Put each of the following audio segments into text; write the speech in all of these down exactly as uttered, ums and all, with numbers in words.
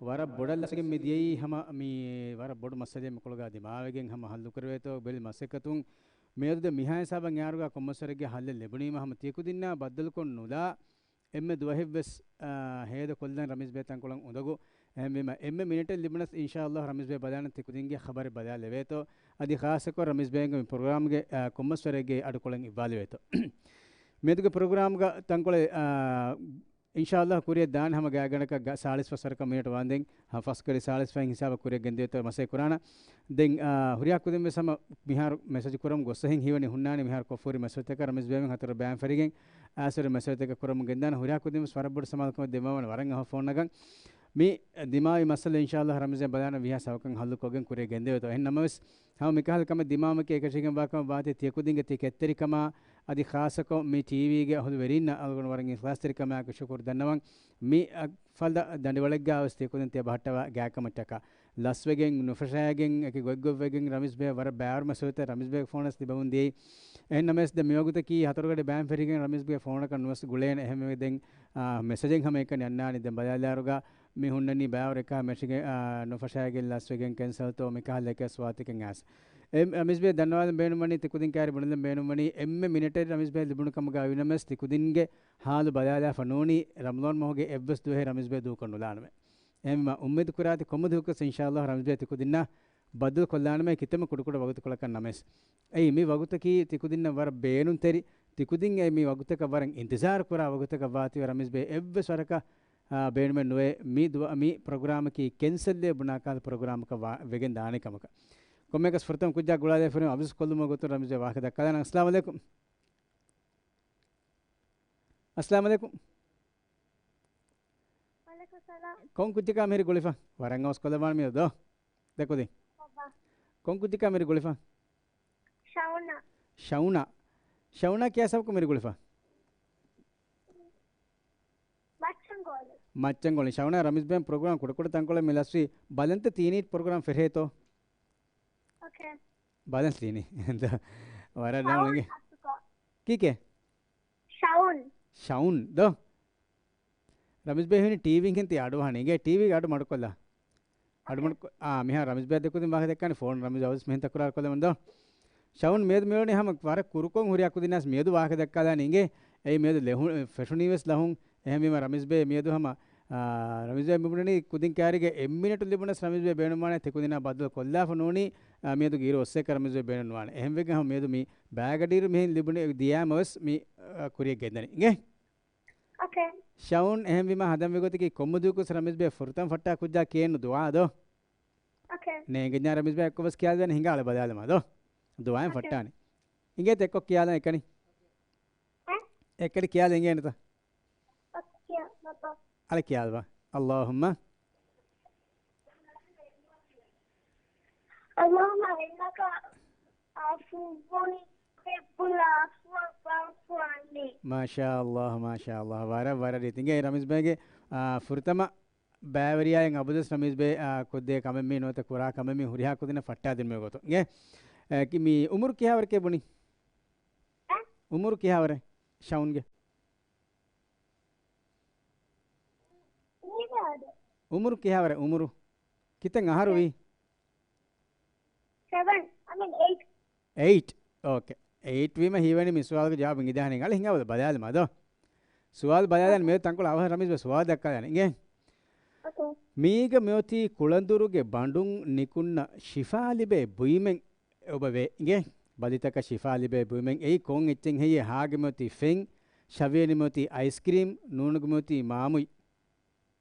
ވަރަށް ބޮޑަށް ލަސްވެގެން މި ދިޔައީ ހަމަ މި ވަރަށް ބޮޑު މައްސަލައެއް މިކޮޅުގަ ދިމާވެގެން ހަމަ ހައްލު ކުރެވޭތޯ ބެލި މަސައްކަތުން މިއަދު ދެ މިހާ ހިސާބަށް އައިރުގަ ކޮންމެސްވަރެއްގެ ހައްލެއް ލިބުނީމަ ހަމަ ތިކުދިންނާ ބައްދަލުކޮށް ނުލާ އެންމެ ދުވަހެއްވެސް، އާ، ހޭދަ ކޮށްލަން ރަމީޒް ބޭ ތަންކޮޅަށް އުނދަގޫ. އެހެންވީމަ އެންމެ މިނެޓެއް ލިބުނަސް އިންޝާﷲ ރަމީޒް ބޭ ބަލާނަން ތިކުދިންގެ ޚަބަރެއް ބަލާލެވޭތޯ. އަދި ޚާއްޞަކޮށް ރަމީޒް ބޭގެ މި ޕްރޮގްރާމްގެ، އާ، ކޮންމެސްވަރެއްގެ އަޑުކޮޅެއް އިއްވާލެވޭތޯ. މިއަދުގެ ޕްރޮގްރާމްގަ ތަންކޮޅެއް، އާ، އިންޝާﷲ ކުރިއަށް ދާން ހަމަ ގާތްގަނޑަކަށް ގަ-، ސާޅީސް ފަސް ވަރަކަށް މިނެޓް ވާންދެން، ހަ، ފަސް ކަރި ސާޅީސް ފަހެއް ހިސާބަށް ކުރިއަށް ގެންދިޔަތޯ މަސައްކަތް ކުރާނަ. ދެން، އާ، ހުރިހާ ކުދިން ވެސް ހަމަ މިހާރު މެސެޖް ކުރަމުން ގޮއްސަހެން ހީވަނީ ހުންނާނެ މިހާރު ކޮށްފަހުރި މެސެޖްތަކަށް ރަމީޒް ބޭމެން ހަތަރު ބައިން ފެށިގެން އާސަރު މެސެޖްތަކަށް ކުރަމުން ގެންދާނެ. ހުރިހާ ކުދިން ވެސް ވަރަށް ބޮޑު ސަމާލުކަމެއް ދިމާވާނެ ވަރަށް އަހަ ފޯން ނަގަން. މި ދިމާވި މައްސަލަ އިންޝާﷲ ރަމީޒް ބޭ ބަލާނަ ވީހާ ސަބަކަން ހައްލު ކޮށްގެން ކުރިއަށް ގެންދެވޭތޯ. އެހެން ނަމަވެސް ހަމަ މިކަހަލަ ކަމެއް ދިމާވުމަކީ އެކަށީގެންވާ ކަމަށް ވާތީ ތިޔަކުދިންގެ ތި ކެތްތެރިކަމާ އަދި ޚާއްޞަކޮށް މި ޓީވީގެ އަހުލުވެރިންނަށް އަޅުގަނޑު ވަރަށް އިޚްލާޞްތެރިކަމާއެކު ޝުކުރު ދަންނަވަން. މި، އަ، ފަލު ދަނޑިވަޅެއްގަ ވެސް ތިޔަކުދިން ތިޔަބަހައްޓަވާ ގާތްކަމަށްޓަކާ ލަސްވެގެން، ނުފަށައިގެން، އެކި ގޮތްގޮތްވެގެން ރަމީޒް ބޭ ވަރަށް ބައިވަރު މައްސަލަތައް ރަމީޒް ބޭގެ ފޯނަށް ލިބެމުން ދިޔައީ. އެހެން ނަމަވެސް ދެ މިވަގުތަކީ ހަތަރު ގަޑި ބައިން ފެށިގެން ރަމީޒް ބޭގެ ފޯނަކަށް ނުވެސް ގުޅޭނެ. އެހެންވެ ދެން، އާ، މެސެޖެއް ހަމަ އެކަނި އަންނާނީ. ދެން ބަލާލާއިރުގަ މި ހުންނަނީ ބައިވަރު އެކާ މެށިގެން، އާ، ނުފަށައިގެން ލަސްވެގެން ކެންސަލްތޯ މިކަހަލަ އެކެއް ސުވާލުތަކެއް އައިސް. އެ ރަމީޒް ބޭ ދަންނަވާލަން ބޭނުންވަނީ ތިކުދިން ކައިރި ބުނެލަން ބޭނުންވަނީ އެންމެ މިނެޓެއް ރަމީޒް ބޭ ލިބުނު ކަމުގަ ވީނަމަވެސް ތިކުދިންގެ ހާލު ބަލާލާފަ ނޫނީ ރަމަޟާން މަހުގެ އެއްވެސް ދުވަހެއް ރަމީޒް ބޭ ދޫކޮށް ނުލާނަމޭ. އެހެންވީމަ އުއްމީދު ކުރާތި ކޮންމެ ދުވަހަކުވެސް އިންޝާﷲ ރަމީޒް ބޭ ތިކުދިންނާ ބައްދަލު ކޮށްލާނަމޭ ކިތަންމެ ކުޑަކުޑަ ވަގުތުކޮޅަކަށް ނަމަވެސް. އެއީ މި ވަގުތަކީ ތިކުދިންނަށް ވަރަށް ބޭނުންތެރި، ތިކުދިން އެ މި ވަގުތަކަށް ވަރަށް އިންތިޒާރު ކުރާ ވަގުތަކަށް ވާތީވެ ރަމީޒް ބޭ އެއްވެސް ވަރަކަށް، އާ، ބޭނުމެއް ނުވޭ މި ދުވަ-، މި ޕްރޮގްރާމަކީ ކެންސަލްއޭ ބުނާ ކަހަލަ ޕްރޮގްރާމަކަށް ވާ-، ވެގެން ދާނެ ކަމަކަށް. ކޮންމެއަކަސް ފުރަތަމަ ކުއްޖާ ގުޅާލައިފި އަވަސް ކޮށްލުމުގެ ގޮތުން ރަމީޒް ބޭ ވާހަކަ ދައްކާލާނަން. އައްސަލާމު ޢަލައިކުމް. އައްސަލާމު ޢަލައިކުމް. ވަޢަލައިކުމް ސަލާމް. ކޮން ކުއްޖަކާ މިހިރި ގުޅިފަ؟ ވަރަށް އަވަސް ކޮށްލަވާން މިއަދު ދޯ. ދެކުދިން. ބައްބާ. ކޮން ކުއްޖަކާ މިހިރި ގުޅިފަ؟ ޝައުނާ. ޝައުނާ. ޝައުނާ ކިޔާ ސަބަކު މިހިރި ގުޅިފަ؟ މައްޗަންގޯޅި. މައްޗަންގޯޅި. ޝައުނާ ރަމީޒް ބޭން ޕްރޮގްރާމް ކުޑަކުޑަ ތަންކޮޅެއް މި ލަސްވީ. ބަލަންތަ ތީނީޓް ޕްރޮގްރާމް ފެށޭތޯ؟ އޯކޭ. ބަލަން ލީނީ. ވަރަށް ޝައުން ނަމަ އަސްކޮ. ކީކޭ؟ ޝައުން. ޝައުން ދޯ؟ ރަމީޒް ބޭ ހުންނަނީ ޓީވީއިން ހެން ތި އަޑު އަހަނީ. އިނގޭ ޓީވީގެ އަޑު މަޑުކޮށްލާ. އަޑު މަޑުކޮށް، އާ، މިހާރު ރަމީޒް ބޭ ދެކުދިން ވާހަކަ ދައްކާނީ ފޯނު ރަމީޒް އަވަސް މިހެން ތަކުރާރު ކޮށްލަމުން ދޯ. ޝައުން މިއަދު މިއުޅެނީ ހަމަ ވަރަށް ކުރުކޮށް ހުރިހާ ކުދިންނަށް މިއަދު ވާހަކަ ދައްކާލާނީ އިނގޭ. އެއީ މިއަދު ލެހު-، ފެށުނީ ވެސް ލަހުން. އެހެންވީމަ ރަމީޒް ބޭ މިއަދު ހަމަ، އާ، ރަމީޒް ބޭ މިބުނަނީ ކުދިން ކައިރީގެ އެއް މިނެޓު ލިބުނަސް ރަމީޒް ބޭ ބޭނުންވާނެ ތިކުދިންނާ ބައްދަލު ކޮށްލާފަ ނޫނީ، އާ، މިއަދު އިރު އޮއްސޭކަ ރަމީޒް ބޭ ބޭނުންވާނެ. އެހެންވެގެން ހަމަ މިއަދު މި ބައިގަޑިއިރު މިހެން ލިބުނީ ދިޔައިމަ ވެސް މި، އާ، ކުރިއަށް ގެންދަނީ. އިނގޭ؟ އޯކޭ. ޝައުން އެހެންވީމަ ހަނދާންވި ގޮތަކީ ކޮންމެ ދުވަހަކުވެސް ރަމީޒް ބޭ ފުރަތަމަ ފައްޓާ ކުއްޖާ ކިޔެއްނު ދުޢާ ދޯ؟ އޯކޭ. ނޭނގެންޏާ ރަމީޒް ބޭ އެއްކޮށް ވެސް ކިޔާލަދޭނެ ހިނގާ އަޅެ ބަލާލަމާ ދޯ؟ ދުޢާއިން އޯކޭ. ފައްޓާނެ. އިނގޭތަ އެއްކޮށް ކިޔާލަން އެކަނި؟ އެ؟ އެކަނި ކިޔާލަން އިނގޭނެތަ؟ އޯކޭ، ބައްބާ. އަޅެ ކިޔާލަބާ. اللهم. اللهم إنك عفو تحب العفو فاعف عني. މާޝާﷲ، މާޝާﷲ. ވަރަށް، ވަރަށް ރީތި. އިނގޭ ރަމީޒް ބޭގެ، އާ، ފުރަތަމަ ބައިވެރިޔާއިން އަބަދުވެސް ރަމީޒް ބޭ، އާ، ކޮށްދޭ ކަމެއް މީ ނުވަތަ ކުރާ ކަމެއް މީ ހުރިހާ ކުދިންނަށް ފައްޓާދިނުމުގެ ގޮތުން. އިނގޭ، އަ، ކި-، މީ އުމުރު ކިހާވަރެކޭ ބުނީ؟ އަ؟ އުމުރު ކިހާވަރެއް ޝައުންގެ؟ އުމުރު ކިހާވަރެއް އުމުރު؟ ކިތައް އަހަރު ވީ؟ ސެވަން، I mean އެއިޓް. އެއިޓް. އޯކޭ. އެއިޓް ވީމަ ހީވަނީ މި ސުވާލުގެ ޖަވާބު އިނގިދާނެ. އަޅެ ހިނގާ ބަލާލަމާ ދޯ. ސުވާލު ބަލާލަން މިއަދު ތަންކޮޅެއް އަވަހަށް ރަމީޒް ބޭ ސުވާލު ދައްކާލާނެ. އިނގޭ؟ އޯކޭ. މީގަ މިއޮތީ ކުޅަނދުރުގެ ބަނޑުން ނިކުންނަ ޝިފާ ލިބޭ ބުއިމެއް އެ އޮބަވޭ. އިނގޭ؟ ބަލިތަކަށް ޝިފާ ލިބޭ ބުއިމެއް. އެއީ ކޮން އެއްޗެއް ހެއްޔޭ؟ ހާގަ މިއޮތީ ފެން، ޝަވިޔަނި މިއޮތީ އައިސްކްރީމް، ނޫނުގަ މިއޮތީ މާމުއި.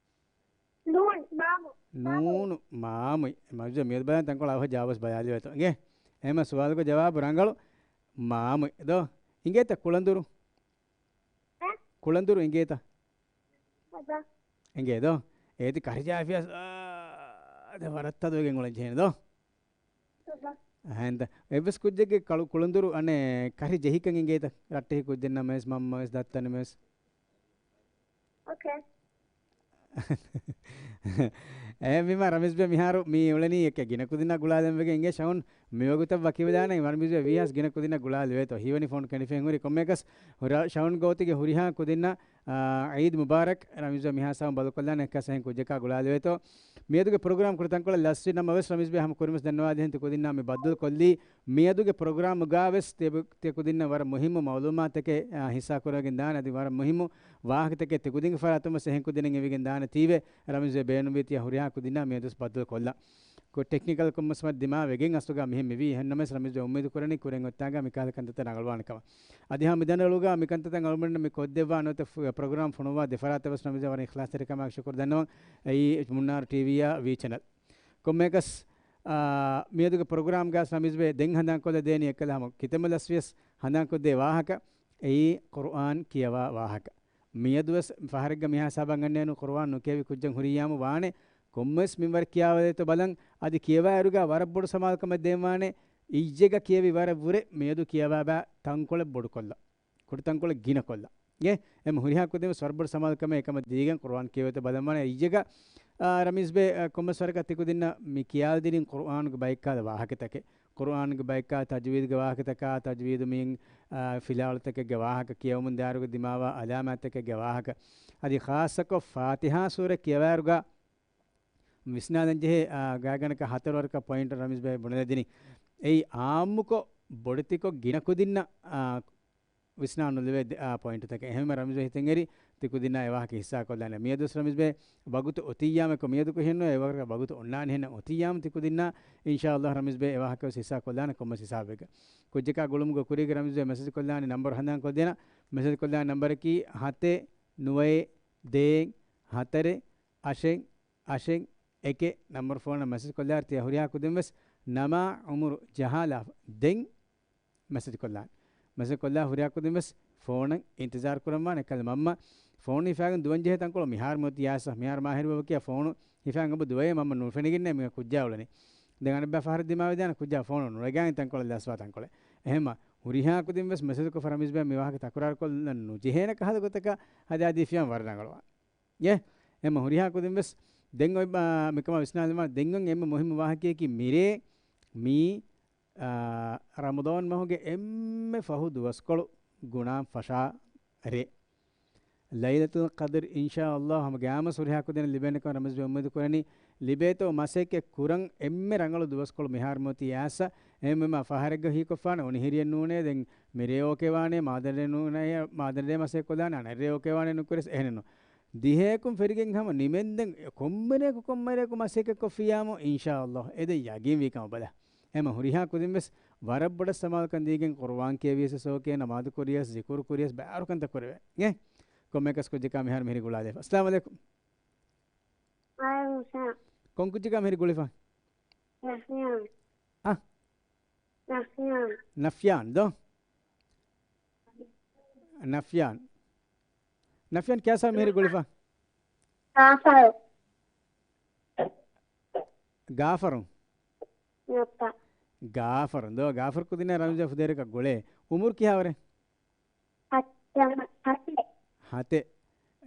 ނޫން، މާމު. ނޫނު، މާމުއި. މަޖު މިއަދު ބަލަން ތަންކޮޅެއް އަވަހަށް ޖަވާބު ބަލާލެވޭތޯ. އިނގޭ؟ އެހެންމަ ސުވާލުގެ ޖަވާބު ރަނގަޅު މާމުއި. ދޯ؟ އިނގޭތަ ކުޅަނދުރު؟ އަ؟ ކުޅަނދުރު އިނގޭތަ؟ އަދާ. އިނގޭ ދޯ؟ އޭތި ކަރި ޖާފިޔާސް، އާ، ދެ ވަރަށް ތަދުވެގެން އުޅެން ޖެހޭނެ ދޯ؟ އަދާ. އަހަންތަ. އެއްވެސް ކުއްޖެއްގެ ކަޅު ކުޅަނދުރު އަނެއް ކަރި ޖެހިކަން އިނގޭތަ؟ ރައްޓެހި ކުއްޖެއް ނަމަވެސް، މަންމަވެސް، ދައްތަނަމެސް. އޯކޭ. އެހެންވީމަ ރަމީޒް ބޭ މިހާރު މި އުޅެނީ އެކެ ގިނަ ކުދިންނާ ގުޅާލަން ވެގެން އިނގޭ ޝައުން މިވަގުތަށް ވަކިވެދާނެ ރަމީޒް ބޭ ވީހާސް ގިނަ ކުދިންނާ ގުޅާލެވޭތޯ. ހީވަނީ ފޯނު ކެނޑިފައި ހުރި ކޮންމެއަކަސް ހުރާ ޝައުން ގޯތިގެ ހުރިހާ ކުދިންނަށް އާ، ޢީދު މުބާރަކް. ރަމީޒް ބޭ މިހާ ސާމް ބަދަލުކޮށްލާނެ އެއްކަސް އެހެން ކުއްޖަކާ ގުޅާލެވޭތޯ. މިއަދުގެ ޕްރޮގްރާމް ކުރިތަންކޮޅަށް ލަސްވި ނަމަވެސް ރަމީޒް ބޭ ހަމަ ކުރިމަސް ދަންނަވާދޭހެން ތިކުދިންނާ މި ބައްދަލުކޮށްލީ. މިއަދުގެ ޕްރޮގްރާމްގާވެސް ތި-، ތިކުދިންނަށް ވަރަށް މުހިއްމު މައުލޫމާތުތަކެއް، އާ، ހިއްސާކުރެވިގެން ދާނެ. އަދި ވަރަށް މުހިއްމު ވާހަކަތަކެއް ތިކުދިންގެ ފަރާތުން ވެސް އެހެން ކުދިންނަށް އެނގިގެން ދާނެ ތީވެ. ރަމީޒް ބޭ ބޭނުންވީ ތިޔަ ހުރިހާ ކުދިންނާ މިއަދުވެސް ބައްދަލުކޮށްލަން. ކޮ-، ޓެކްނިކަލް ކޮންމެސް ދިމާވެގެން އަސްލުގަ މިހެން މިވީ. އެހެންނަމަވެސް ރަމީޒް ބޭ އުއްމީދު ކުރަނީ ކުރިން އޮތްތާގަ މިކަހަލަ ކަންތައްތައް ރަނގަޅުވާނެ ކަމަށް. އަދި ހަމަ މިދަނޑަޅުގަ މި ކަންތައްތައް އަޅުގަނޑުމެންނަށް މި ކޮށްދެއްވާ ނުވަތަ ފު-، ޕްރޮގްރާމް ފޮނުއްވާ ދެފަރާތަށް ވެސް ރަމީޒް ބޭ ވަރަށް އިޚްލާޞްތެރިކަމާއެކު ޝުކުރު ދަންނަވަން. އެއީ މުންނާރު ޓީވީއާ ވީ ޗެނަލް. ކޮންމެއަކަސް، އާ، މިއަދުގެ ޕްރޮގްރާމްގަސް ރަމީޒް ބޭ ދެން ހަނދާންކޮށްލަ ދޭނީ އެއްކަލަ ހަމަ ކިތަންމެ ލަސްވިޔަސް ހަނދާންކޮށްދޭ ވާހަކަ. އެއީ ޤުރުއާން ކިޔަވާ ވާހަކަ. މިއަދުވެސް ފަހަރެއްގަ މިހާ ހިސާބަށް އަންނައިނު ޤުރުއާން ނުކިޔެވި ކުއްޖެއް ހުރިއްޔާމު ވާނެ. ކޮންމެވެސް މިންވަރެއް ކިޔާވަރެއްތޯ ބަލަން. އަދި ކިޔަވާއިރުގަ ވަރަށް ބޮޑު ސަމާލުކަމެއް ދޭންވާނެ. އިއްޔެގަ ކިޔެވި ވަރަށް ވުރެ މިއަދު ކިޔަވާބާ ތަންކޮޅެއް ބޮޑުކޮށްލަ. ކުޑަތަންކޮޅެއް ގިނަކޮށްލަ. އޭ، އެމަ ހުރިހާ ކުދިން ސްވަރުބޮޑު ސަމާލުކަމެއް އެކަމަށް ދީގެން ޤުރުއާން ކިޔެވޭތޯ ބަލަންވާނެ. އިއްޔެގަ، އާ، ރަމީޒް ބޭ، އާ، ކޮންމެސް ވަރަކަށް ތިކުދިންނަށް މި ކިޔާދިނީ ޤުރުއާނުގެ ބައެއްކާލަ ވާހަކަތަކެއް. ޤުރުއާނުގެ ބައެއްކާ ތަޖްވީދުގެ ވާހަކަތަކާ، ތަޖްވީދު މިއިން، އާ، ފިލާވަޅުތަކެއްގެ ވާހަކަ ކިޔަވަމުން ދާއިރުގަ ދިމާވާ އަލާމާތްތަކެއްގެ ވާހަކަ. އަދި ޚާއްޞަކޮށް ފާތިޙާ ސޫރަ ކިޔަވާއިރުގަ ވިސްނާލަން ޖެހޭ، އާ، ގާތްގަނޑަކަށް ހަތަރު ވަރަކަށް ޕޮއިންޓް ރަމީޒް ބޭ ބުނެލަދިނީ. އެއީ އާއްމުކޮށް ބޮޑެތިކޮށް ގިނަ ކުދިންނަށް، އާ، ވިސްނާ ނުލެވޭ ދެ-، އާ، ޕޮއިންޓުތަކެއް. އެހެންވެ ރަމީޒް ބޭ ހިތަށް އެރި ތިކުދިންނާ އެ ވާހަކަ ހިއްސާކޮށްލާނެ. މިއަދުވެސް ރަމީޒް ބޭ ވަގުތު އޮތިއްޔާމެކޮ މިއަދު ކުހެންނު އެ ވަރަކަށް ވަގުތު އޮންނާނެ ހެންނަ އޮތިއްޔާމު ތިކުދިންނާ އިންޝާﷲ ރަމީޒް ބޭ އެ ވާހަކަ ވެސް ހިއްސާކޮށްލާނެ ކޮންމެސް ހިސާބެއްގަ. ކުއްޖަކާ ގުޅުމުގެ ކުރީގަ ރަމީޒް ބޭ މެސެޖް ކޮށްލާނެ ނަމްބަރު ހަނދާން ކޮށްދޭނަ. މެސެޖް ކޮށްލާނެ ނަމްބަރަކީ ހަތެއް ނުވައެއް ދޭއް ހަތަރެއް އަށެއް އަށެއް އެކެއް. ނަމްބަރު ފޯނަށް މެސެޖް ކޮށްލާއިރު ތިޔަ ހުރިހާ ކުދިން ވެސް ނަމާ އުމުރު ޖަހާލާފަ ދެން މެސެޖް ކޮށްލާނެ. މެސެޖް ކޮށްލާ ހުރިހާ ކުދިން ވެސް ފޯނަށް އިންތިޒާރު ކުރަންވާނެ. އެކަލަ މަންމަ ފޯނު ހިފާގެން ދުވަން ޖެހޭ ތަންކޮޅު މިހާރު މިއޮތީ އާސަ. މިހާރު މާހިރު ބަބަ ކިޔާ ފޯނު ހިފާގެން އެބަ ދުވައޭ މަންމަ ނުފެނިގެންނޭ މި ކުއްޖާ އުޅެނީ. ދެން އަނެއްބަ ފަހަރު ދިމާވެދާނެ ކުއްޖާ ފޯނު ނުރެގާނެ ތަންކޮޅެއް ލަސްވާ ތަންކޮޅެއް. އެހެންމަ ހުރިހާ ކުދިން ވެސް މެސެޖްކޮށް ރަމީޒް ބޭ މި ވާހަކަ ތަކުރާރުކޮށްލަން ނުޖެހޭނެ ކަހަލަ ގޮތަކަށް ހަދާދީފިޔާ ވަރަށް ރަނގަޅުވާނެ. އޭ، އެމަ ހުރިހާ ކުދިން ވެސް ދެން އޮތް ބާ-، މިކަމާ ވިސްނާލަމާ ދެން އޮތް އެންމެ މުހިއްމު ވާހަކަޔަކީ މިރޭ މީ، އާ، ރަމަޟާން މަހުގެ އެންމެ ފަހު ދުވަސްކޮޅު ގުނާން ފަށާ ރޭ. ލައިލަތުލް ޤަދްރު އިންޝާﷲ ހަމަ ގާމަސް ހުރިހާ ކުދިން ލިބޭނެކަމަށް ރަމީޒް ބޭ އުއްމީދު ކުރަނީ. ލިބޭތޯ މަސައްކަތް ކުރަން އެންމެ ރަނގަޅު ދުވަސްކޮޅު މިހާރު މިއޮތީ އާސަ. އެހެންވީމަ ފަހަރެއްގަ ހީކޮށްފާނެ އޮނި ހިރިއެއް ނޫނޭ ދެން މިރޭ އޯކޭ ވާނޭ މާދަނޑޭ ނޫނޭ މާދަނޑޭ މަސައްކަތް ކޮށްލާނެ އަނެއްރޭ އޯކޭ ވާނޭ ނުކުރެސް އެހެނެއްނު. ދިހައަކުން ފެރިގެން ހަމަ ނިމެންދެން ކޮންމެރޭކު ކޮންމެރޭކު މަސައްކަތް ކޮށްފިއްޔާމު އިންޝާﷲ އެ ދެން ޔަގީން ވީ ކަމަށް ބަލާ. އެމަ ހުރިހާ ކުދިން ވެސް ވަރަށް ބޮޑަށް ސަމާލުކަން ދީގެން ޤުރުއާން ކިޔެވިޔަސް އޯކޭ ނަމާދު ކުރިޔަސް ޒިކުރު ކުރިޔަސް ބައިވަރު ކަންތައް ކުރެވޭ. އޭ ކޮންމެއަކަސް ކުއްޖަކާ މިހާރު މިހިރީ ގުޅާލައިފަ. އައްސަލާމު ޢަލައިކުމް. ވަޢަލައިކުމް އައްސަލާމް. ކޮން ކުއްޖަކާ މިހިރީ ގުޅިފަ؟ ނަފްޔާން. އަ؟ ނަފްޔާން. ނަފްޔާން ދޯ؟ ނަފްޔާން. ނަފްޔާން ކިޔާސާ މިހިރީ ގުޅިފަ؟ ގާފަރު. ގާފަރު. ނަފްޔާން. ގާފަރު ދޯ؟ ގާފަރު ކުދިންނާ ރަމްޒާ ފުދޭވަރަކަށް ގުޅޭ. އުމުރު ކިހާވަރެއް؟ ހަތް. ހަތެއް. ހަތެއް.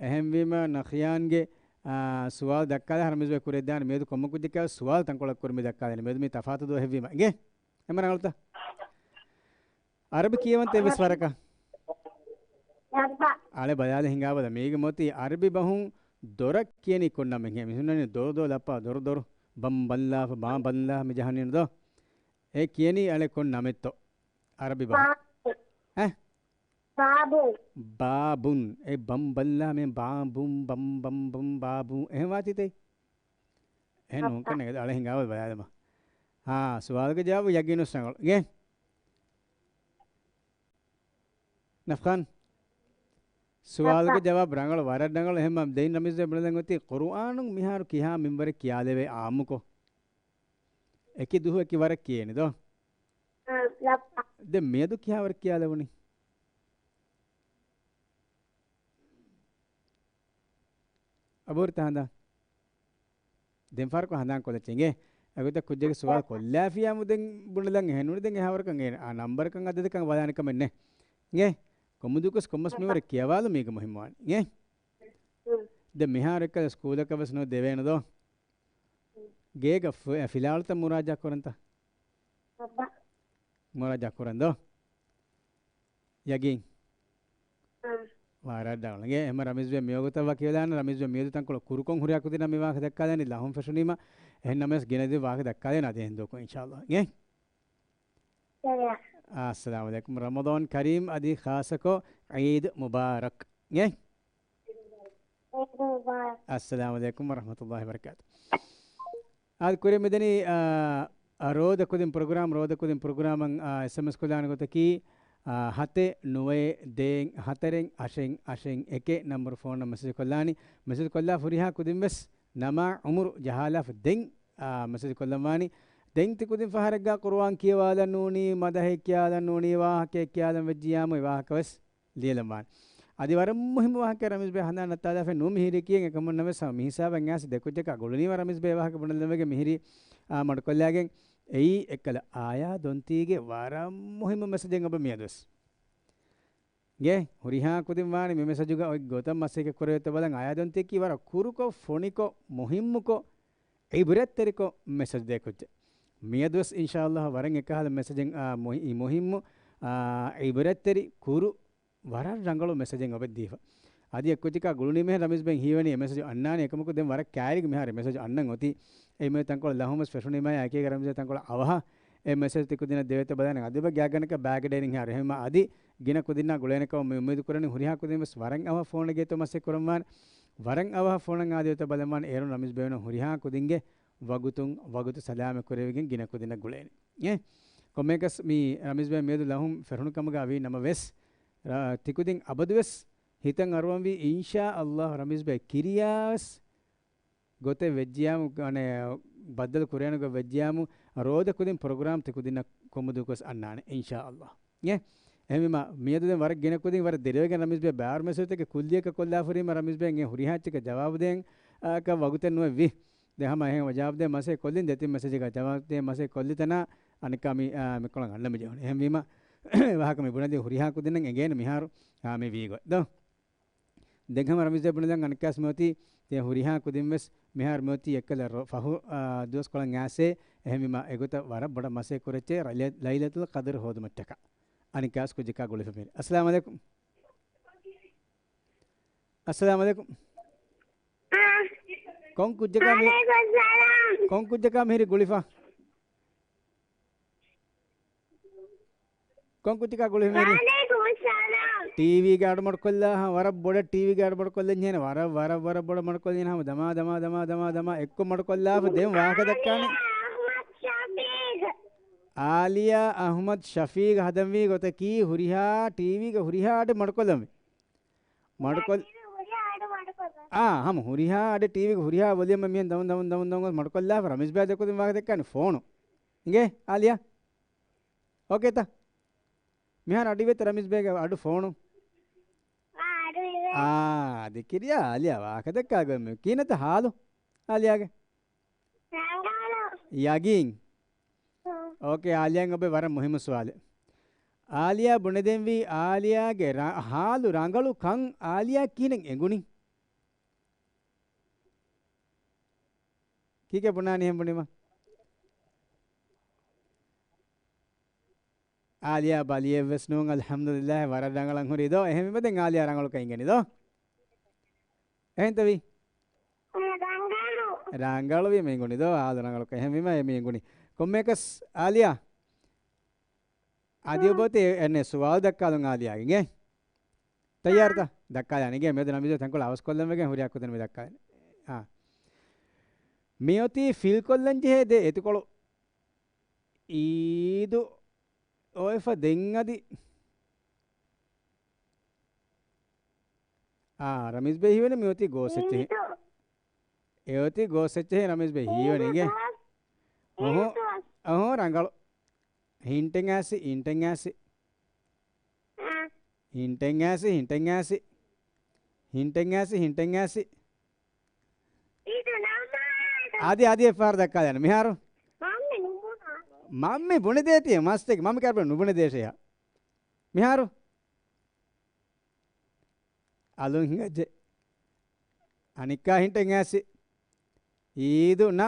އެހެންވީމަ ނަފްޔާންގެ، އާ، ސުވާލު ދައްކާލާ ރަމީޒް ބޭ ކުރެއްދާނެ. މިއަދު ކޮންމެ ކުއްޖަކާ ސުވާލު ތަންކޮޅެއް ކުރިމަތި ދައްކާލަނީ. މިއަދު މީ ތަފާތު ދުވަހެއްވީމަ. އިނގޭ؟ އެންމެ ރަނގަޅުތަ؟ ޢަރަބި ކިޔަވަންތަ އެއްވެސް ވަރަކަށް؟ ލައްބަ. އަޅެ ބަލާލަ ހިނގާބަލަ. މީގެ މޮތީ ޢަރަބި ބަހުން ދޮރަށް ކިޔަނީ ކޮން ނަމެއްހޭ؟ މި ހުންނަނީ ދޮރު ދޯ ލައްބަ ދޮރު ދޮރު. ބަން ބަންލާފަ ބާ ބަންލާ މި ޖަހަނީނު ދޯ؟ އެ ކިޔަނީ އަޅެ ކޮން ނަމެއްތޯ؟ ޢަރަބި ބަހުން. ބާބު. އެ؟ ބާބުން. ބާބުން. އެ ބަން ބަންލާ މި ބާބުން ބަން ބަން ބަން ބާބުން. އެހެން ވާތީތޭ؟ އެހެން ނޫންކަން އަޅެ ހިނގާބަލަ ބަލާލަމާ. ހާ، ސުވާލުގެ ޖަވާބު ޔަގީނު ރަނގަޅު. އިނގޭ؟ ނަފްޔާން. ސުވާލުގެ ޖަވާބު ރަނގަޅު، ވަރަށް ރަނގަޅު. އެހެންމަ ދެން ރަމީޒް ބޭ ބުނެލަން އޮތީ ޤުރުއާނުން މިހާރު ކިހާ މިންވަރެއް ކިޔާލެވޭ އާއްމުކޮށް؟ އެކި ދުހު އެކި ވަރަށް ކިޔޭނެ ދޯ؟ އާ، ލައްބަ. ދެން މިއަދު ކިހާވަރެއް ކިޔާލެވުނީ؟ އަބޯރިތަ ހަނދާން؟ ދެން ފަހަރަކު ހަނދާން ކޮށްލައްޗޭ އިނގޭ. އެގޮތަށް ކުއްޖެއްގެ ސުވާލު ކޮށްލާފިޔާމު ދެން ބުނެލަން އެހެންނޫނީ. ދެން އެހާވަރަކަށް އޭނަ އާ ނަންބަރަކަށް އަދަދަކަށް ބަލާނެ ކަމެއް ނެތް. އިނގޭ؟ ކޮންމެ ދުވަހަކުވެސް ކޮންމެސް މިންވަރެއް ކިޔަވާލު މީގެ މުހިއްމުވާނީ. އިނގޭ؟ ދެން މިހާރު އެއްކަލަ ސްކޫލަކަށް ވެސް ނޯޓް ދެވޭނެ ދޯ؟ ގޭގަ ފު-، ފިލާވަޅުތައް މުރާޖާ ކުރަންތަ؟ މުރާޖާ ކުރަން ދޯ؟ ޔަގީން. ވަރަށް ރަނގަޅު. އެހެން ރަމީޒް ބޭ މިވަގުތަށް ވަކިވެލާނަން. ރަމީޒް ބޭ މިއަދު ތަންކޮޅު ކުރުކޮށް ހުރިހާ ކުދިންނަށް މި ވާހަކަ ދައްކާލަނީ ލަހުން ފެށުނީމަ. އެހެން ނަމަވެސް ގިނަ ދިން ވާހަކަ ދައްކާލަނީ އަދި އެހެން ދުވަހަކު އިންޝާﷲ. އިނގޭ؟ އައްސަލާމު ޢަލައިކުމް. ރަމަޟާން ކަރީމް އަދި ޚާއްޞަކޮށް ޢީދު މުބާރަކް. އިނގޭ؟ ޢީދު މުބާރަކް. އައްސަލާމު ޢަލައިކުމް ވަރަޙްމަތުﷲ ވަބަރަކާތު. އާދެ، ކުރިން މިދަނީ، އާ، އާ، ރޯދަ ކުދިން ޕްރޮގްރާމް، ރޯދަ ކުދިން ޕްރޮގްރާމަށް، އާ، އެސްއެމްއެސް ކޮށްލާނެ ގޮތަކީ، އާ، ހަތެއް ނުވައެއް ދޭއް ހަތަރެއް އަށެއް އަށެއް އެކެއް ނަންބަރު ފޯނަށް މެސެޖް ކޮށްލާނީ. މެސެޖް ކޮށްލާ ހުރިހާ ކުދިން ވެސް ނަމާ ޢުމުރު ޖަހާލާފަ ދެން، އާ، މެސެޖް ކޮށްލަންވާނީ. ދެން ތި ކުދިން ފަހަރެއްގާ ޤުރުއާން ކިޔަވާލަން ނޫނީ، މަދަހެއް ކިޔާލަން ނޫނީ، ވާހަކައެއް ކިޔާލަން ވެއްޖިއްޔާމު އެ ވާހަކަ ވެސް ލިޔެލަން ވާނެ. އަދި ވަރަށް މުހިއްމު ވާހަކަ ރަމީޒް ބޭ ހަނދާން ނައްތާލާފައި ނޫން މިހިރީ ކިޔަން. އެކަމުން ނަމަވެސް ހަމަ މިހިސާބަށް އައިސް ދެ ކުއްޖަކާ ގުޅުނީމަ ރަމީޒް ބޭ ވާހަކަ ބުނެލަންވެގެން މިހިރީ، އާ، މަޑުކޮށްލާގެން. އެއީ އެއްކަލަ އާޔާ ދޮންތީގެ ވަރަށް މުހިއްމު މެސެޖެއް އޮބަ މިއަދުވެސް. ގޭ ހުރިހާ ކުދިން ވާނެ މި މެސެޖުގަ އޮތް ގޮތަށް މަސައްކަތް ކުރެވޭތޯ ބަލަން. އާޔާ ދޮންތީއަކީ ވަރަށް ކުރުކޮށް، ފޮނިކޮށް، މުހިއްމުކޮށް، ޢިބްރަތްތެރިކޮށް މެސެޖް ދޭ ކުއްޖެއް. މިއަދުވެސް އިންޝާﷲ ވަރަށް އެކަހަލަ މެސެޖެއް، އާ، މުހި-، މުހިއްމު، އާ، ޢިބްރަތްތެރި ކުރު ވަރަށް ރަނގަޅު މެސެޖެއް އޮބެއް ދީފަ. އަދި އެއްކުއްޖަކާ ގުޅުނީމޭ ރަމީޒް ބެން ހީވަނީ އެ މެސެޖު އަންނާނެ. އެކަމަކު ދެން ވަރަށް ކައިރިގެ މިހާރު އެ މެސެޖު އަންނަން އޮތީ. އެ މެ ތަންކޮޅެއް ލަހުން ވެސް ފެށުނީމާ އެކީގަ ރަމީޒް ތަންކޮޅެއް އަވަހަށް އެ މެސެޖް ތި ކުދިންނަށް ދެވޭތޯ ބަލާނެ. އަދި ބަ ގާތްގަނޑަކަށް ބައިގަޑައިން ހާރު. އެހެންވީމަ އަދި ގިނަ ކުދިންނާ ގުޅޭނެ ކަމަށް މި އުއްމީދު ކުރަނީ. ހުރިހާ ކުދިން ވެސް ވަރަށް އަވަހަށް ފޯނަށް ގޭތޯ މަސައްކަތް ކުރަންވާނެ. ވަރަށް އަވަހަށް ފޯނަށް އާދެވޭތޯ ބަލަންވާނެ. އޭރުން ރަމީޒް ބޭނުން ހުރިހާ ކުދިންގެ ވަގުތުން ވަގުތު ސަލާމަތް ކުރެވިގެން ގިނަ ކުދިންނަށް ގުޅޭނެ. އޭ ކޮންމެއަކަސް މި ރަމީޒް ބޭ މިއަދު ލަހުން ފެށުނު ކަމުގަ ވީ ނަމަވެސް، ތި ކުދިން އަބަދުވެސް ހިތަށް އަރުވަންވީ އިންޝާ ﷲ ރަމީޒް ބޭ ކިރިޔާވެސް ގޮތެއް ވެއްޖިޔާމު، އަނެއް ބައްދަލު ކުރޭނެ ގޮތް ވެއްޖިޔާމު، ރޯދަ ކުދިން ޕްރޮގްރާމް ތި ކުދިންނަށް ކޮންމެ ދުވަހަކުވެސް އަންނާނެ އިންޝާ ﷲ. އޭ އެހެންވީމަ މިއަދު ދެން ވަރަށް ގިނަ ކުދިން ވަރަށް ދެރަވެގެން ރަމީޒް ބޭ ބާރު މެސެޖްތަކެއް ކުއްލިއަކަށް ކޮށްލާފަ ހުރީމަ ރަމީޒް ބޭ އެ ހުރިހާ އެއްޗަކަށް ޖަވާބު ދޭން، އަކަށް ވަގުތެއް ނުވެއްވި. ދެން ހަމަ އެހެން ޖަވާބު ދޭން މަސައްކަތް ކޮށްލިން، ދެތިން މެސެޖެއްގަ ޖަވާބު ދޭން މަސައްކަތް ކޮށްލި ތަނާ އަނެއްކާ މި، އާ، މިކޮޅަށް އަންނަ މި ޖެހުނީ. އެހެންވީމަ ވާހަކަ މި ބުނެދީ ހުރިހާ ކުދިންނަށް އެނގޭނެ މިހާރު، އާ، މި ވީގޮތް ދޯ. ދެން ހަމަ ރަމީޒް ބޭ ބުނެލަން އަނެއްކާސް މިއޮތީ، ދެން ހުރިހާ ކުދިން ވެސް މިހާރު މިއޮތީ އެއްކަލަ ރޮ-، ފަހު، އާ، ދުވަސްކޮޅަށް އާސޭ. އެހެންވީމަ އެގޮތަށް ވަރަށް ބޮޑަށް މަސައްކަތް ކުރައްޗޭ ރަ-، ލައިލަތުލް ޤަދްރު ހޯދުމަށްޓަކާ. އަނެއްކާސް ކުއްޖަކާ ގުޅިފަ މިހިރީ. އައްސަލާމު ޢަލައިކުމް. އައްސަލާމު ޢަލައިކުމް. ކޮން ކުއްޖަކާ މި-، ވަޢަލައިކުމް ސަލާމް. ކޮން ކުއްޖަކާ މިހިރީ ގުޅިފަ؟ ކޮން ކުއްޖަކާ ގުޅިފަ މިހިރީ؟ ވަޢަލައިކުމް ސަލާމް. ޓީވީގެ އަޑު މަޑުކޮށްލާ، ހަ، ވަރަށް ބޮޑަށް ޓީވީގެ އަޑު މަޑުކޮށްލަން ޖެހޭނެ. ވަރަށް، ވަރަށް، ވަރަށް ބޮޑަށް މަޑުކޮށްލަން ޖެހޭނެ. ހަމަ ދަމާ، ދަމާ، ދަމާ، ދަމާ، ދަމާ. އެއްކޮށް މަޑުކޮށްލާފަ ދެން ވާހަކަ ދައްކާނެ. އާލިޔާ އަޙްމަދު ޝަފީޤް. އާލިޔާ އަޙްމަދު ޝަފީޤް ހަދަންވީ ގޮތަކީ ހުރިހާ ޓީވީގެ ހުރިހާ އަޑެއް މަޑުކޮށްލަންވީ. މަޑުކޮށް-، އާ، ހަމަ ހުރިހާ އަޑެއް ޓީވީގެ ހުރިހާ ވޮލިއުމަށް މިހެން ދަމުން، ދަމުން، ދަމުން، ދަމުން ގޮސް މަޑުކޮށްލާފަ ރަމީޒް ބޭ ދެކުދިން ވާހަކަ ދެއްކާނެ ފޯނު. އިނގޭ އާލިޔާ؟ އޯކޭތަ؟ މިހާރު އަޑު އިވޭތަ ރަމީޒް ބޭގެ އަޑު ފޯނު؟ އާ، އަޑު އިވޭ. އާ، އަދި ކިރިޔާ އާލިޔާ ވާހަކަ ދެއްކާ ގޮތް މި. ކިހިނެއްތަ ހާލު އާލިޔާގެ؟ ރަނގަޅު. ޔަގީން؟ އޯކޭ، އާލިޔާ އޮބެ ވަރަށް މުހިއްމު ސުވާލެއް. އާލިޔާ ބުނެދެންވީ އާލިޔާގެ ރަ-، ހާލު ރަނގަޅު ކަން އާލިޔާ ކިހިނެއް އެނގުނީ؟ ކީކޭ ބުނާނީ އެހެން ބުނީމަ؟ އާލިޔާ ބަލިއެއްވެސް ނޫން، އަލްޙަމްދުލިއްލާހް، ވަރަށް ރަނގަޅަށް ހުރީ ދޯ. އެހެންވީމަ ދެން އާލިޔާ ރަނގަޅުކަން އިނގެނީ ދޯ. އެހެންތަވީ؟ ރަނގަޅު. ރަނގަޅުވީމަ އިނގުނީ ދޯ، އާލު ރަނގަޅުކަން. އެހެންވީމަ އެ މި އިނގުނީ. ކޮންމެއަކަސް އާލިޔާ. އަދި އޮބޮތި އެންނެ ސުވާލު ދައްކާލުން އާލިޔާގެ. އިނގޭ؟ ތައްޔާރުތަ؟ ދައްކާލާނީ. އިނގޭ މިއަދު ނަމިދު ތަންކޮޅު އަވަސްކޮށްލަން ވެގެން ހުރިހާ ކުދިން މި ދައްކާލަނީ. އާ. މިއޮތީ ފިލްކޮށްލަން ޖެހޭ ދެ އެތިކޮޅު އީދު އޮވެފަ ދެން އަދި. އާ، ރަމީޒް ބޭ ހީވަނީ މިއޮތީ ގޯސް އެއްޗެހި. އެއޮތީ ގޯސް އެއްޗެހި ރަމީޒް ބޭ ހީވަނީ އިނގޭ. އޮހޮ، އޮހޮ، ރަނގަޅު. ހިންޓެއް އާސި، ހިންޓެއް އާސި. ހިންޓެއް އާސި، ހިންޓެއް އާސި. ހިންޓެއް އާސި، ހިންޓެއް އާސި. އާދި، އާދި އެއްފަހަރު ދައްކާލަން. މިހާރު؟ މަންމި ބުނެދޭތީ މަސްތެކެ. މަންމި ކާރި ނުބުނެދޭށޭ. މިހާރު؟ އަލުން ހިނގައްޖެ. އަނެއްކާ ހިންޓެއް އާސި. އީދު ނަ.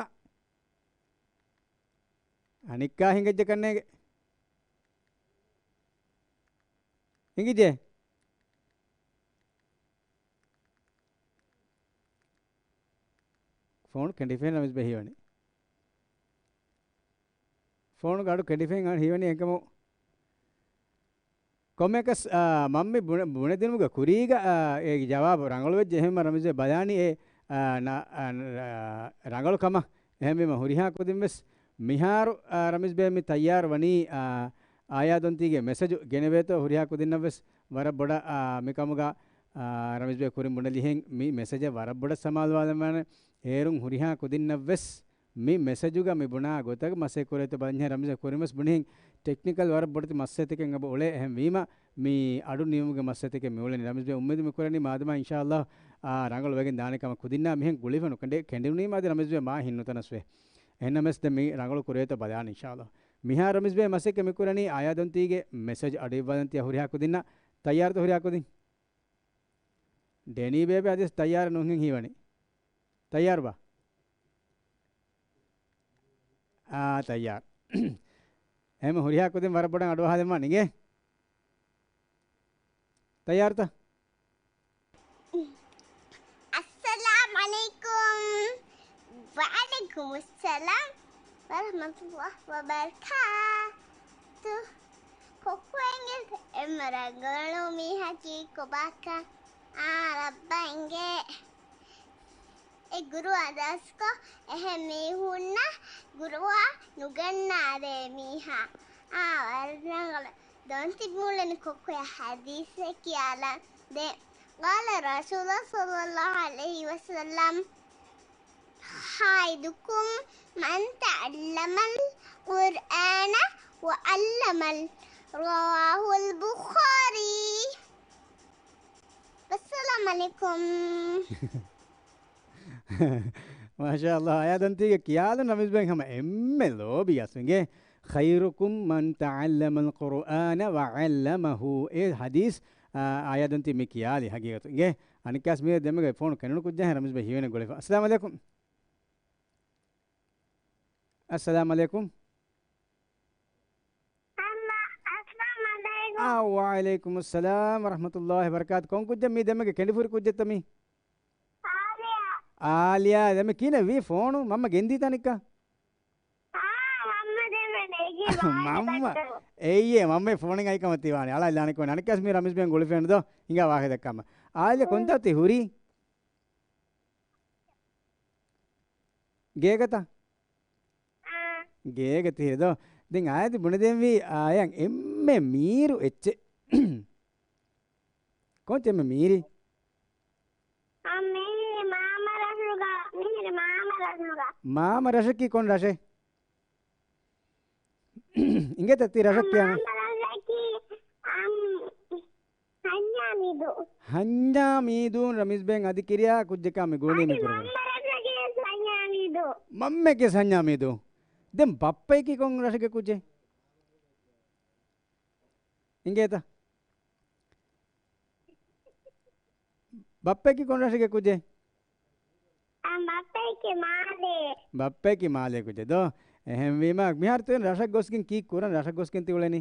އަނެއްކާ ހިނގައްޖެ ކަންނޭގެ. ހިނގިއްޖެ؟ ފޯނު ކެނޑިފައި ރަމީޒް ބެ ހީވަނީ. ފޯނުގެ އަޑު ކެނޑިފައި ހީވަނީ އެކަމު. ކޮންމެއަކަސް، އާ، މަންމި ބުނެ-، ބުނެދިނުމުގެ ކުރީގަ، އާ، އޭގެ ޖަވާބު ރަނގަޅުވެއްޖެ. އެހެންމަ ރަމީޒް ބެ ބަލާނީ އެ، އާ، ނަ-، އާ، ރަނގަޅު ކަމަށް. އެހެންވީމަ ހުރިހާ ކުދިން ވެސް މިހާރު، އާ، ރަމީޒް ބެ މި ތައްޔާރު ވަނީ، އާ، އާޔާ ދޮންތީގެ މެސެޖު ގެނެވޭތޯ ހުރިހާ ކުދިންނަށް ވެސް ވަރަށް ބޮޑަށް، އާ، މިކަމުގަ، އާ، ރަމީޒް ބެ ކުރިން ބުނެލިހެން މި މެސެޖަށް ވަރަށް ބޮޑަށް ސަމާލުވާލަންވާނެ. އޭރުން ހުރިހާ ކުދިންނަށް ވެސް މި މެސެޖުގަ މި ބުނާ ގޮތަށް މަސައްކަތް ކުރޭތޯ ބަލަންޏެ ރަމީޒް ކުރިން ވެސް ބުނިހެން ޓެކްނިކަލް ވަރަށް ބޮޑެތި މައްސަލަތަކެއް އެބަ އުޅޭ. އެހެން ވީމަ މި އަޑު ނިމުމުގެ މައްސަލަތަކެއް މި އުޅެނީ. ރަމީޒް ބެ އުއްމީދު މި ކުރަނީ މާދަމާ އިންޝާﷲ، އާ، ރަނގަޅު ވެގެން ދާނެ ކަމަށް. ކުދިންނާ މިހެން ގުޅިފަ ނުކެނޑޭ، ކެނޑެނީ މާ އަދި ރަމީޒް ބެ މާ ހިންނުތަނަސް ވޭ. އެހެންނަމަވެސް ދެން މި ރަނގަޅު ކުރޭތޯ ބަލާން އިންޝާﷲ. މިހާ ރަމީޒް ބެ މަސައްކަތް މި ކުރަނީ އާޔާ ދޮންތީގެ މެސެޖް އަޑު އިއްވާލަން ތިޔަ ހުރިހާ ކުދިންނަށް. ތައްޔާރުތޯ ހުރިހާ ކުދިން؟ ޑެނީ ބޭބެ އަދިވެސް ތައްޔާރު ނޫންހެން ހީވަނީ. ތައްޔާރުބާ؟ އާ، ތައްޔާރު. އެހެން ހުރިހާ ކުދިން ވަރަށް ބޮޑަށް އަޑުއަހާލެއްވާނެ އިނގޭ. ތައްޔާރުތަ؟ އައްސަލާމް ޢަލައިކުމް. ވަޢަލައިކުމުއްސަލާމް ވަރަޙްމަތުﷲ ވަބަރަކާތުހު. ކޮއްކޮއިންގެ އެންމެ ރަނގަޅު މީހަކީ ކޮބާކަން؟ އާ، ރައްބަ އިނގޭ. އެ ގުރުއާ ދަސްކޮށް، އެހެން މީހުންނަށް ގުރުއާ ނުގަންނާދޭ މީހާ. އާ، ވަރަށް ރަނގަޅު. ދޮންތި މޫޅެން ކޮއްކޮޔަށް ޙަދީޘެއް ކިޔާލަން ދޭ. قال رسول الله صلى الله عليه وسلم، خيركم من تعلم القرآن وعلمه. رواه البخاري. والسلام عليكم. މާޝާﷲ، އާޔާ ދޮންތީގެ ކިޔާލުން ރަމީޒް ބެ ހަމަ އެންމެ ލޯބި އަސް އިނގޭ. خيركم من تعلم القرآن وعلمه. އެ ޙަދީޘް، އާ، އާޔާ ދޮންތީ މި ކިޔާލި ހަގީގަތު އިނގޭ. އަނެއްކާސް މި ދެމެގެ ފޯނު ކެނޑުނު ކުއްޖާ ރަމީޒް ބެ ހީވަނީ ގުޅިފަ. އައްސަލާމް ޢަލައިކުމް. އައްސަލާމް ޢަލައިކުމް. އައްލާ، އައްސަލާމް ޢަލައިކުމް. އާ، ވަޢަލައިކުމުއްސަލާމް ވަރަޙްމަތުﷲ ވަބަރަކާތު. ކޮން ކުއްޖެއް މީ ދެމެގެ ކެނޑިފުރި ކުއްޖެއްތަ މީ؟ އާލިޔާ. އާލިޔާ، ދެމެ ކިހިނެއް ވީ ފޯނު؟ މަންމަ ގެންދީތަ ނިކަ؟ އާ، މަންމަ ދެމެ ނެގި މަންމަ. އެއްޔޭ، މަންމަ ފޯނެއް އައިކަމަށް ތިވާނެ. އަޅާ ލާނެ ކޯން އަނެއްކާސް މީ ރަމީޒް ބެން ގުޅިފެން ދޯ. ހިނގާ ވާހެ ދައްކާމަ. އާލިޔާ ކޮންތާ ތި ހުރީ؟ ގޭގަތަ؟ އާ. ގޭގަ ތިހިރެ ދޯ. ދެން އާޔަތި ބުނެދެންވީ އާޔަން އެންމެ މީރު އެއްޗެއް. ކޮން އެންމެ މީރި؟ އާ، މީރި މާމަ ރަށުގަ، މީރި މާމަ ރަށުގަ. މާމަ ރަށަކީ ކޮން ރަށެއް؟ އިނގޭތަ ތި ރަށަށް ކިޔާނެ؟ މާމަ ރަށަކީ، އަމް، ހަންޏާމީދޫ. ހަންޏާމީދޫން ރަމީޒް ބެން އަދި ކިރިޔާ ކުއްޖަކާ މި ގުޅުނީ މި ކުރަނީ. މަންމަ ރަށަކީ ހަންޏާމީދޫ. މަންމައަކީ ހަންޏާމީދޫ. ދެން ބައްޕައަކީ ކޮން ރަށެއްގެ ކުއްޖެއް؟ އިނގޭތަ؟ ބައްޕައަކީ ކޮން ރަށެއްގެ ކުއްޖެއް؟ އަ، ބައްޕައަކީ މާލޭ. ބައްޕައަކީ މާލޭ ކުއްޖެއް ދޯ. އެހެންވީމަ، މިހާރު ތި ރަށަށް ގޮސްގެން ކީއް ކުރަން؟ ރަށަށް ގޮސްގެން ތި އުޅެނީ؟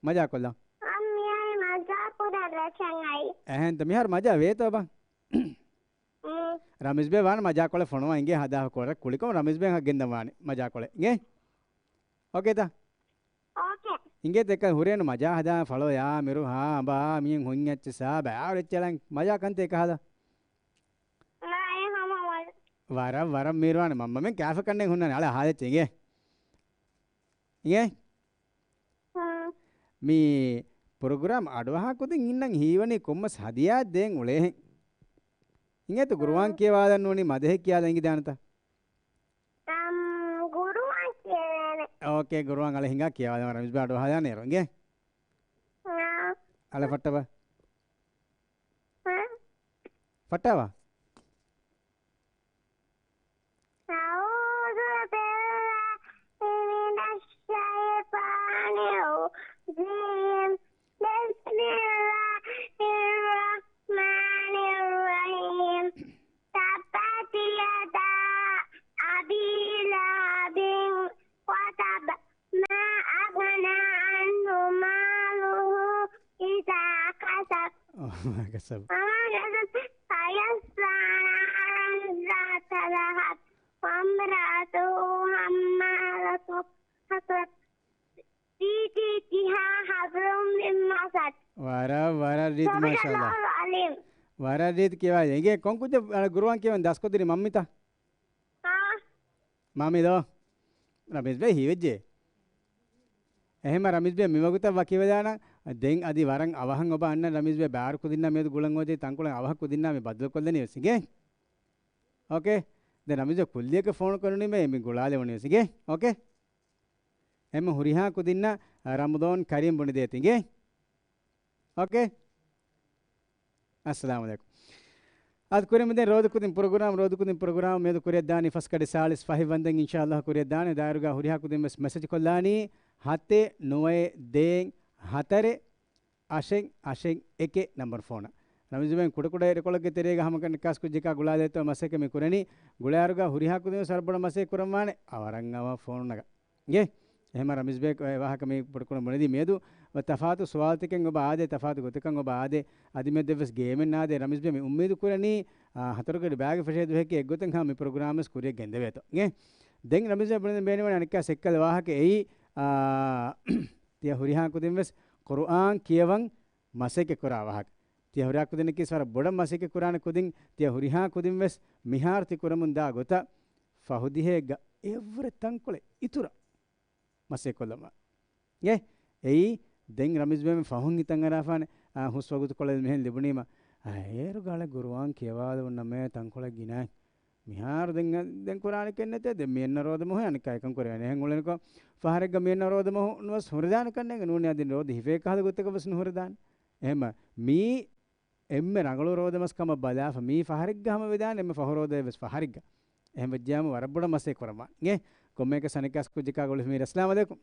މަޖާކޮށްލަން. އަ، މިހާރު މަޖާ ކުރަން ރަށަށް އައި. އެހެންތަ މިހާރު މަޖާ ވޭތޯ ބާ؟ ރަމީޒް ބޭ ވާން މަޖާކޮޅެއް ފޮނުވާ އިނގޭ ހަދާ ކޮޅެއް ކުޅިކޮށް ރަމީޒް ބޭ ހަ ގެންދަން ވާނެ މަޖާކޮޅެއް އިނގޭ. އޯކޭތަ؟ އޯކޭ. އިނގޭތަ އެކަ ހުރޭނު މަޖާ ހަދާ ފަޅޯ ޔާ މިރު ހާ ބާ މިއިން ހުންޏައްޗި ސާ ބައި އާރެއްޗެޅަން މަޖާ ކަންތައް އެކަ ހަދާ. ނާ، އެ ހަމަ ވަރަށް. ވަރަށް، ވަރަށް މީރުވާނެ މަންމަމެން ކާފަ ކަންނެން ހުންނާނެ އަޅާ ހާލެއްޗެ އިނގޭ. އިނގޭ؟ ހާ. މި ޕްރޮގްރާމް އަޑުއަހާ ކުދިން އިންނަން ހީވަނީ ކޮންމެސް ހަދިޔާ ދޭން އުޅޭހެން. އިނގޭތަ ގުރުއާން ހާ. ކިޔަވާލަން ނޫނީ މަދަހެއް ކިޔާލަން އިނގިދާނެތަ؟ އަމް، ގުރުއާން ކިޔަވޭނެ. އޯކޭ، ގުރުއާން އަޅެ ހިނގާ ކިޔަވާލަން ރަމީޒް ބާ އަޑުއަހާލާނެ އޭރު އިނގޭ. ހާ. އަޅެ ފައްޓަބަ. ހާ. ފައްޓާވާ. أعوذ بالله من الشيطان الرجيم. بسم الله الرحمن الرحيم. تبت يدا أبي لهب وتب. ما أغنى عنه ماله إذا كسب. ما كسب. وما كسب. سيصلى نارا ذات لهب. ވަރަށް، ވަރަށް ރީތި، މާޝާﷲ. ވަރަށް ރީތި ކިޔަވާލި. އިނގޭ، ކޮން ކުއްޖެއް ގުރުއާން ކިޔަވަން ދަސްކޮށްދިނީ މަންމިތަ؟ މަންމި ދޯ؟ ރަމީޒް ބޭ ހީވެއްޖެ. އެހެންމަ ރަމީޒް ބޭ މިވަގުތަށް ވަކިވެލާނަން. ދެން އަދި ވަރަށް އަވަހަށް އޮބާ އަންނަން ރަމީޒް ބޭ ބާރު ކުދިންނާ މިއަދު ގުޅަން އޮތީ ތަންކޮޅެއް އަވަހަށް ކުދިންނާ މި ބަދަލު ކޮށްލަނީ ވެސް އިނގޭ. އޯކޭ. ދެން ރަމީޒް ބޭ ކުއްލިއަކަށް ފޯނު ކޮށްލުނީމޭ މި ގުޅާލެވުނީ ވެސް އިނގޭ. އޯކޭ. އެހެންމަ ހުރިހާ ކުދިންނަށް ރަމަޟާން ކަރީމް ބުނެދޭތި އިނގޭ. އޯކޭ. އައްސަލާމު ޢަލައިކުމް. އަދި ކުރިމަ ދެން ރޯދަ ކުދިން ޕްރޮގްރާމް، ރޯދަ ކުދިން ޕްރޮގްރާމް މިއަދު ކުރިއަށްދާނީ ފަސް ކަޑި ސާޅީސް ފަހެއް ވަންދެން އިންޝާﷲ ކުރިއަށްދާނެ. ދާއިރުގަ ހުރިހާ ކުދިން ވެސް މެސެޖް ކޮށްލާނީ ހަތެއް ނުވައެއް ދޭއް ހަތަރެއް އަށެއް އަށެއް އެކެއް ނަންބަރު ފޯނަށް. ރަމީޒް ބޭ ކުޑަކުޑަ އިރުކޮޅެއްގެ ތެރޭގަ ހަމަ ކަންކަން ކުއްޖަކާ ގުޅާލޭތޯ މަސައްކަތް މި ކުރަނީ. ގުޅޭއިރުގަ ހުރިހާ ކުދިން ވެސް ވަރަށް ބޮޑަށް މަސައްކަތް ކުރަންވާނެ އަވަރަށް އަވަހަށް ފޯނު ނަގަން. އިނގޭ؟ އެހެންމަ ރަމީޒް ބޭ އެ ވާހަކަ މި ބޮޑުކުރަން ބުނެދީ މިއަދު ތަފާތު ސުވާލުތަކެއް އޮބަ އާދޭ، ތަފާތު ގޮތަކަށް އޮބަ އާދޭ، އަދި މިއަދު ވެސް ގޭމެއް ނާދޭ. ރަމީޒް ބޭ މި އުއްމީދު ކުރަނީ، އާ، ހަތަރު ކަޑި ބައިގެ ފަށޭ ދުވަހަކީ އެއްގޮތަށް ހަމަ މި ޕްރޮގްރާމް ވެސް ކުރިއަށް ގެންދެވޭތޯ. އިނގޭ؟ ދެން ރަމީޒް ބޭ ބުނެދޭ ބޭނުންވާނެ އަނެއްކާ އެއީ، އާ، ތިޔަ ހުރިހާ ކުދިން ވެސް ޤުރުއާން ކިޔަވަން މަސައްކަތް ކުރާ ވާހަކަ. ތިޔަ ހުރިހާ ކުދިންނަކީ ވަރަށް ބޮޑަށް މަސައްކަތް ކުރާނެ ކުދިން، ތިޔަ ހުރިހާ ކުދިން ވެސް މިހާރު ތި ކުރަމުން ދާ ގޮތަށް ފަހު ދިހައެއްގަ އެއްވުރެ ތަންކޮޅެއް އިތުރަށް މަސައްކަތް ކޮށްލަމާ. އޭ، އެއީ ދެން ރަމީޒް ބޭ މި ފަހުން ހިތަށް އަރާފާނެ، އާ، ހުސް ވަގުތުކޮޅެއް މިހެން ލިބުނީމަ، އާ، އޭރު ގަޅެއް ގުރުއާން ކިޔަވާލެވުން ނަމޭ ތަންކޮޅެއް ގިނައިން. މިހާރު ދެން، ދެން ކުރާނެކެއް ނެތޭ. ދެން މި އެންނަ ރޯދަ މަހު އަނެއްކާ އެކަން ކުރެވޭނެ. އެހެން އުޅެނިކޮށް ފަހަރެއްގަ މި އެންނަ ރޯދަ މަހު ނުވެސް ހުރެދާނެ ކަންނޭނގެ ނޫނީ އަދި ރޯދަ ހިފޭ ކަހަލަ ގޮތަކަށް ވެސް ނުހުރެދާނެ. އެހެންމަ މީ އެންމެ ރަނގަޅު ރޯދަމަސް ކަމަށް ބަލާފަ މީ ފަހަރެއްގަ ހަމަވެދާނެ، އެންމެ ފަހު ރޯދައެއް ވެސް ފަހަރެއްގަ. އެހެން ވެއްޖާމަ ވަރަށް ބޮޑަށް މަސައްކަތް ކުރަމާ. އިނގޭ؟ ކޮންމެއަކަސް އަނެއްކާސް ކުއްޖަކާ ގުޅިފަ މީރި. އައްސަލާމު ޢަލައިކުމް.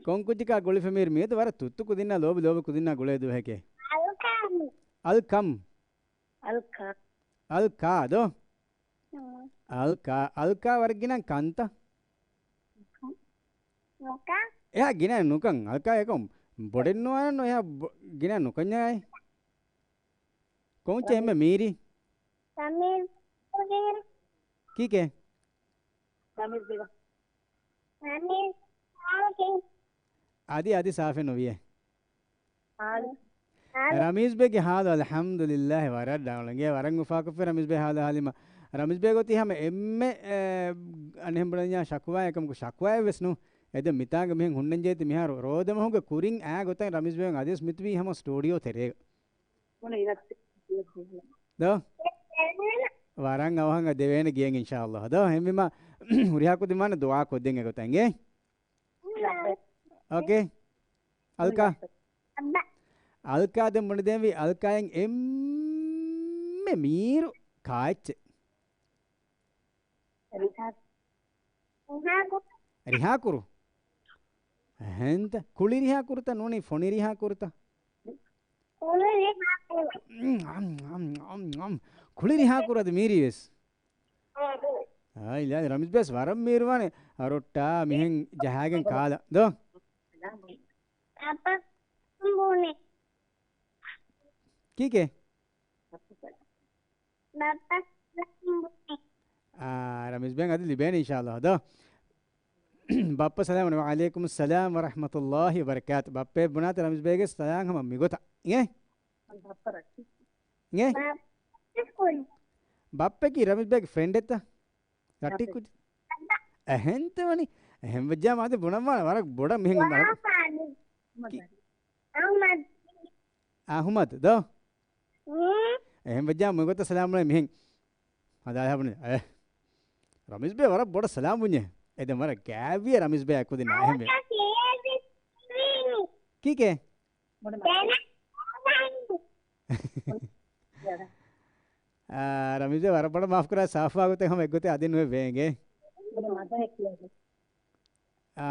ކޮން ކުއްޖަކާ ގުޅިފަ މީރި؟ މިއަދު ވަރަށް ތުއްތު ކުދިންނާ ލޯބި ލޯބި ކުދިންނާ ގުޅޭ ދުވަހެކޭ. އަލްކަމް. އަލްކަމް. އަލްކާ. އަލްކާ ދޯ؟ ހުން. އަލްކާ، އަލްކާ ވަރަށް ގިނަ ކަންތަ؟ ނުކަން. އެހާ ގިނަ ނުކަން. އަލްކާ އެކަމް ބޮޑެއް ނުވާނަން އެހާ ބޮ-، ގިނަ ނުކަންޏާއި. ކޮންޗެއް އެންމެ މީރި؟ ސަމީރް. ކީކޭ؟ ސަމީރް. އަދި، އަދި ސާފެއް ނުވިޔޭ. ރަމީޒް ބޭގެ ހާލު އަލްޙަމްދުލިއްލާހި ވަރަށް ޑައުން. އިނގޭ ވަރަށް އުފާކޮށްފި ރަމީޒް ބޭ ހާލު ހާލިމަ. ރަމީޒް ބޭ ގޮތީ ހަމަ އެންމެ، އެ، އަނެއް ބުނަންޏާ ޝަކުވާ އެކަމަކު ޝަކުވާއެއް ވެސް ނޫ. އެދެން މިތާނގަ މިހެން ހުންނަންޖެހޭތި މިހާރު ރޯދަމަހުގެ ކުރިން އާ ގޮތަށް ރަމީޒް ބޭ އަދިވެސް މިތިބީ ހަމަ ސްޓޫޑިއޯ ތެރޭގަ. ދޯ؟ ވަރަށް އަވަހަށް ދެވޭނެ ގެއިން އިންޝާﷲ. ދޯ؟ އެހެންވީމަ ހުރިހާ ކުދިން ވާނެ ދުޢާ ކޮށްދޭން އެގޮތަށް އިނގޭ؟ އޯކޭ. އަލްކާ. އަލްކާ ދެން ބުނެދޭންވީ އަލްކާއަށް އެންމެ މީރު ކާއެއްޗެއް؟ ރިހާކުރު. ރިހާކުރު؟ އެހެންތަ؟ ކުޅި ރިހާކުރުތަ ނޫނީ ފޮނި ރިހާކުރުތަ؟ ކުޅި ރިހާކުރު. ކުޅި ރިހާކުރު އަދި މީރީވެސް. އާ، އިލާހި، ރަމީޒް ބޭސް ވަރަށް މީރުވާނެ. އަރޮއްޓާ މިހެން ޖަހާގެން ކާލަ. ދޯ؟ ކީކޭ؟ އާ، ރަމީޒް ބޭން އަދި ލިބޭނެ އިންޝާﷲ. ދޯ؟ ބައްޕަ ސަލާމް. ވަޢަލައިކުމުއްސަލާމް ވަރަޙްމަތުﷲ ވަބަރަކާތު. ބައްޕަ ބުނާތަ ރަމީޒް ބޭގެ ސަލާމް ހަމަ މިގޮތަށް. އިނގޭ؟ އިނގޭ؟ ބައްޕަ. ބައްޕަކީ ރަމީޒް ބޭގެ ފްރެންޑެއްތަ؟ ރައްޓެއް ކުއްޖެއް. އެހެންތަ ވަނީ؟ އެހެން ވެއްޖާ މާދެ ބުނަންވާނެ ވަރަށް ބޮޑަށް މިހެން ވަރަށް. ކި-، އަޙްމަދު. އަޙްމަދު ދޯ؟ އެހެން ވެއްޖާ މިގޮތަށް ސަލާމް އުޅޭ މިހެން. ހަދާ ހަބުނި. އޭ. ރަމީޒް ބޭ ވަރަށް ބޮޑަށް ސަލާމް ބުންޏޭ. އެދެން ވަރަށް ގާތްވިޔަ ރަމީޒް ބޭ އަކުދިން އެހެންވެ. ކީކޭ؟ އާ، ރަމީޒް ވަރަށް ބޮޑަށް މާފުކުރާ ސާފުވާ ގޮތެއް ހަމަ އެއްގޮތެއް އަދި ނުވެ ވޭނގޭ. އާ،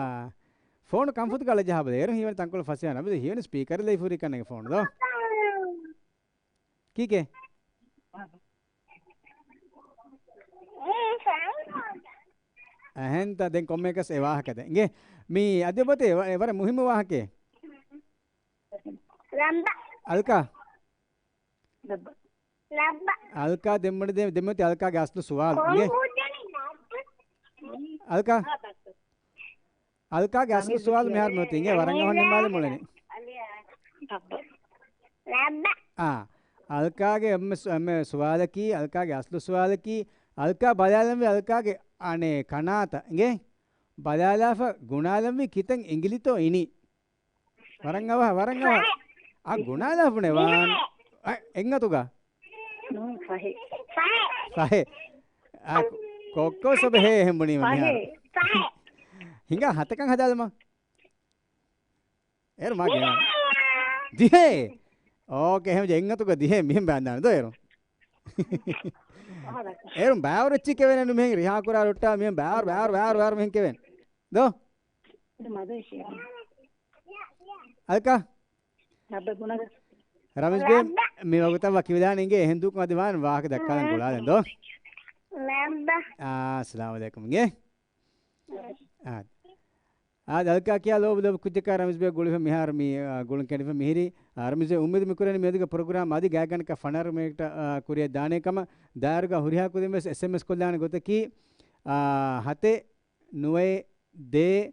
ފޯނު ކަންފުތު ކަޅަ ޖަހާބަލަ. އޭރު ހީވަނީ ތަންކޮޅު ފަސޭހަ. ރަމީޒް ހީވަނީ ސްޕީކަރެއް ލައި ފުރީ ކަންނޭނގެ ފޯނު ދޯ؟ ކީކޭ؟ އެހެންތަ ދެން ކޮންމެއަކަސް އެ ވާހަކަ ދެން. އިނގޭ މީ އަދި ބޮތޭ ވަ-، ވަރަށް މުހިއްމު ވާހަކައެއް. ރަނބަ. އަލްކާ. ރަނބަ. އަލްކާ ދެންމެ ދެ-، ދެންމެ އަލްކާގެ އަސްލު ސުވާލު. އިނގޭ؟ އަލްކާ. އަލްކާގެ އަސްލު ސުވާލު މިހާރު މިއޮތީ އިނގޭ ވަރަށް އަހަން ނިންމާލެ މުޅެނީ. އާ، އަލްކާގެ އެންމެ ސު-، އެންމެ ސުވާލަކީ، އަލްކާގެ އަސްލު ސުވާލަކީ، އަލްކާ ބަލާލަންވީ އަލްކާގެ އަނެއް ކަނާތަށް އިނގޭ. ބަލާލާފަ ގުނާލަންވީ ކިތަން އިނގިލިތޯ އިނީ. ވަރަށް އަވަހަށް، ވަރަށް އަވަހަށް. އާ، ގުނާލާ ބުނެ ވާން. އެއްއަތުގަ. ނޫން، ފަހެ. ފަހެ. އާ، ކޮއްކޮ ސޮބެ ހޭ އެހެން ބުނީމަ މިހާރު. ފަހެ. ހިނގާ ހަތަކަށް ހަދާލަމާ. އޭރު މާ ގެނަ. ދިހަ. އޯކޭ، އެހެން އެއްއަތުގަ ދިހަ މިހެން ބާންދާނެ ދޯ އޭރު. އޭރު ބާވަރު އެއްޗި ކެވެނެ ނު މިހެން ރިހާ ކުރާ ރުއްޓާ މިހެން ބާވަރު، ބާވަރު، ބާވަރު، ބާވަރު މިހެން ކެވެން. ދޯ؟ އަލްކާ؟ ރަމީޒް ބޭ، މި ވަގުތަށް ވަކިވެލާނެ އިނގޭ އެހެން ދޫކު އަދި ވާން ވާހަކަ ދައްކާލަން ގުޅާލަން ދޯ؟ އާ، އައްސަލާމު ޢަލައިކުމް އިނގޭ. އާ. އާ، އަލްކާ ކިޔާ ލޯބި ލޯބި ކުއްޖަކާ ރަމީޒް ބޭ ގުޅިފަ މިހާރު މި، އާ، ގުޅުން ކެނޑިފަ މިހިރީ. އާ، ރަމީޒް ބޭ އުއްމީދު މި ކުރަނީ މިއަދުގެ ޕްރޮގްރާމް އަދި ގާތްގަނޑަކަށް ފަނަރަ މިނެޓް، އާ، ކުރިއަށް ދާނޭ ކަމަށް. ދާއިރުގަ ހުރިހާ ކުދިން ވެސް އެސްއެމްއެސް ކޮށްލާނެ ގޮތަކީ، އާ، ހަތެއް ނުވައެއް ދޭއް،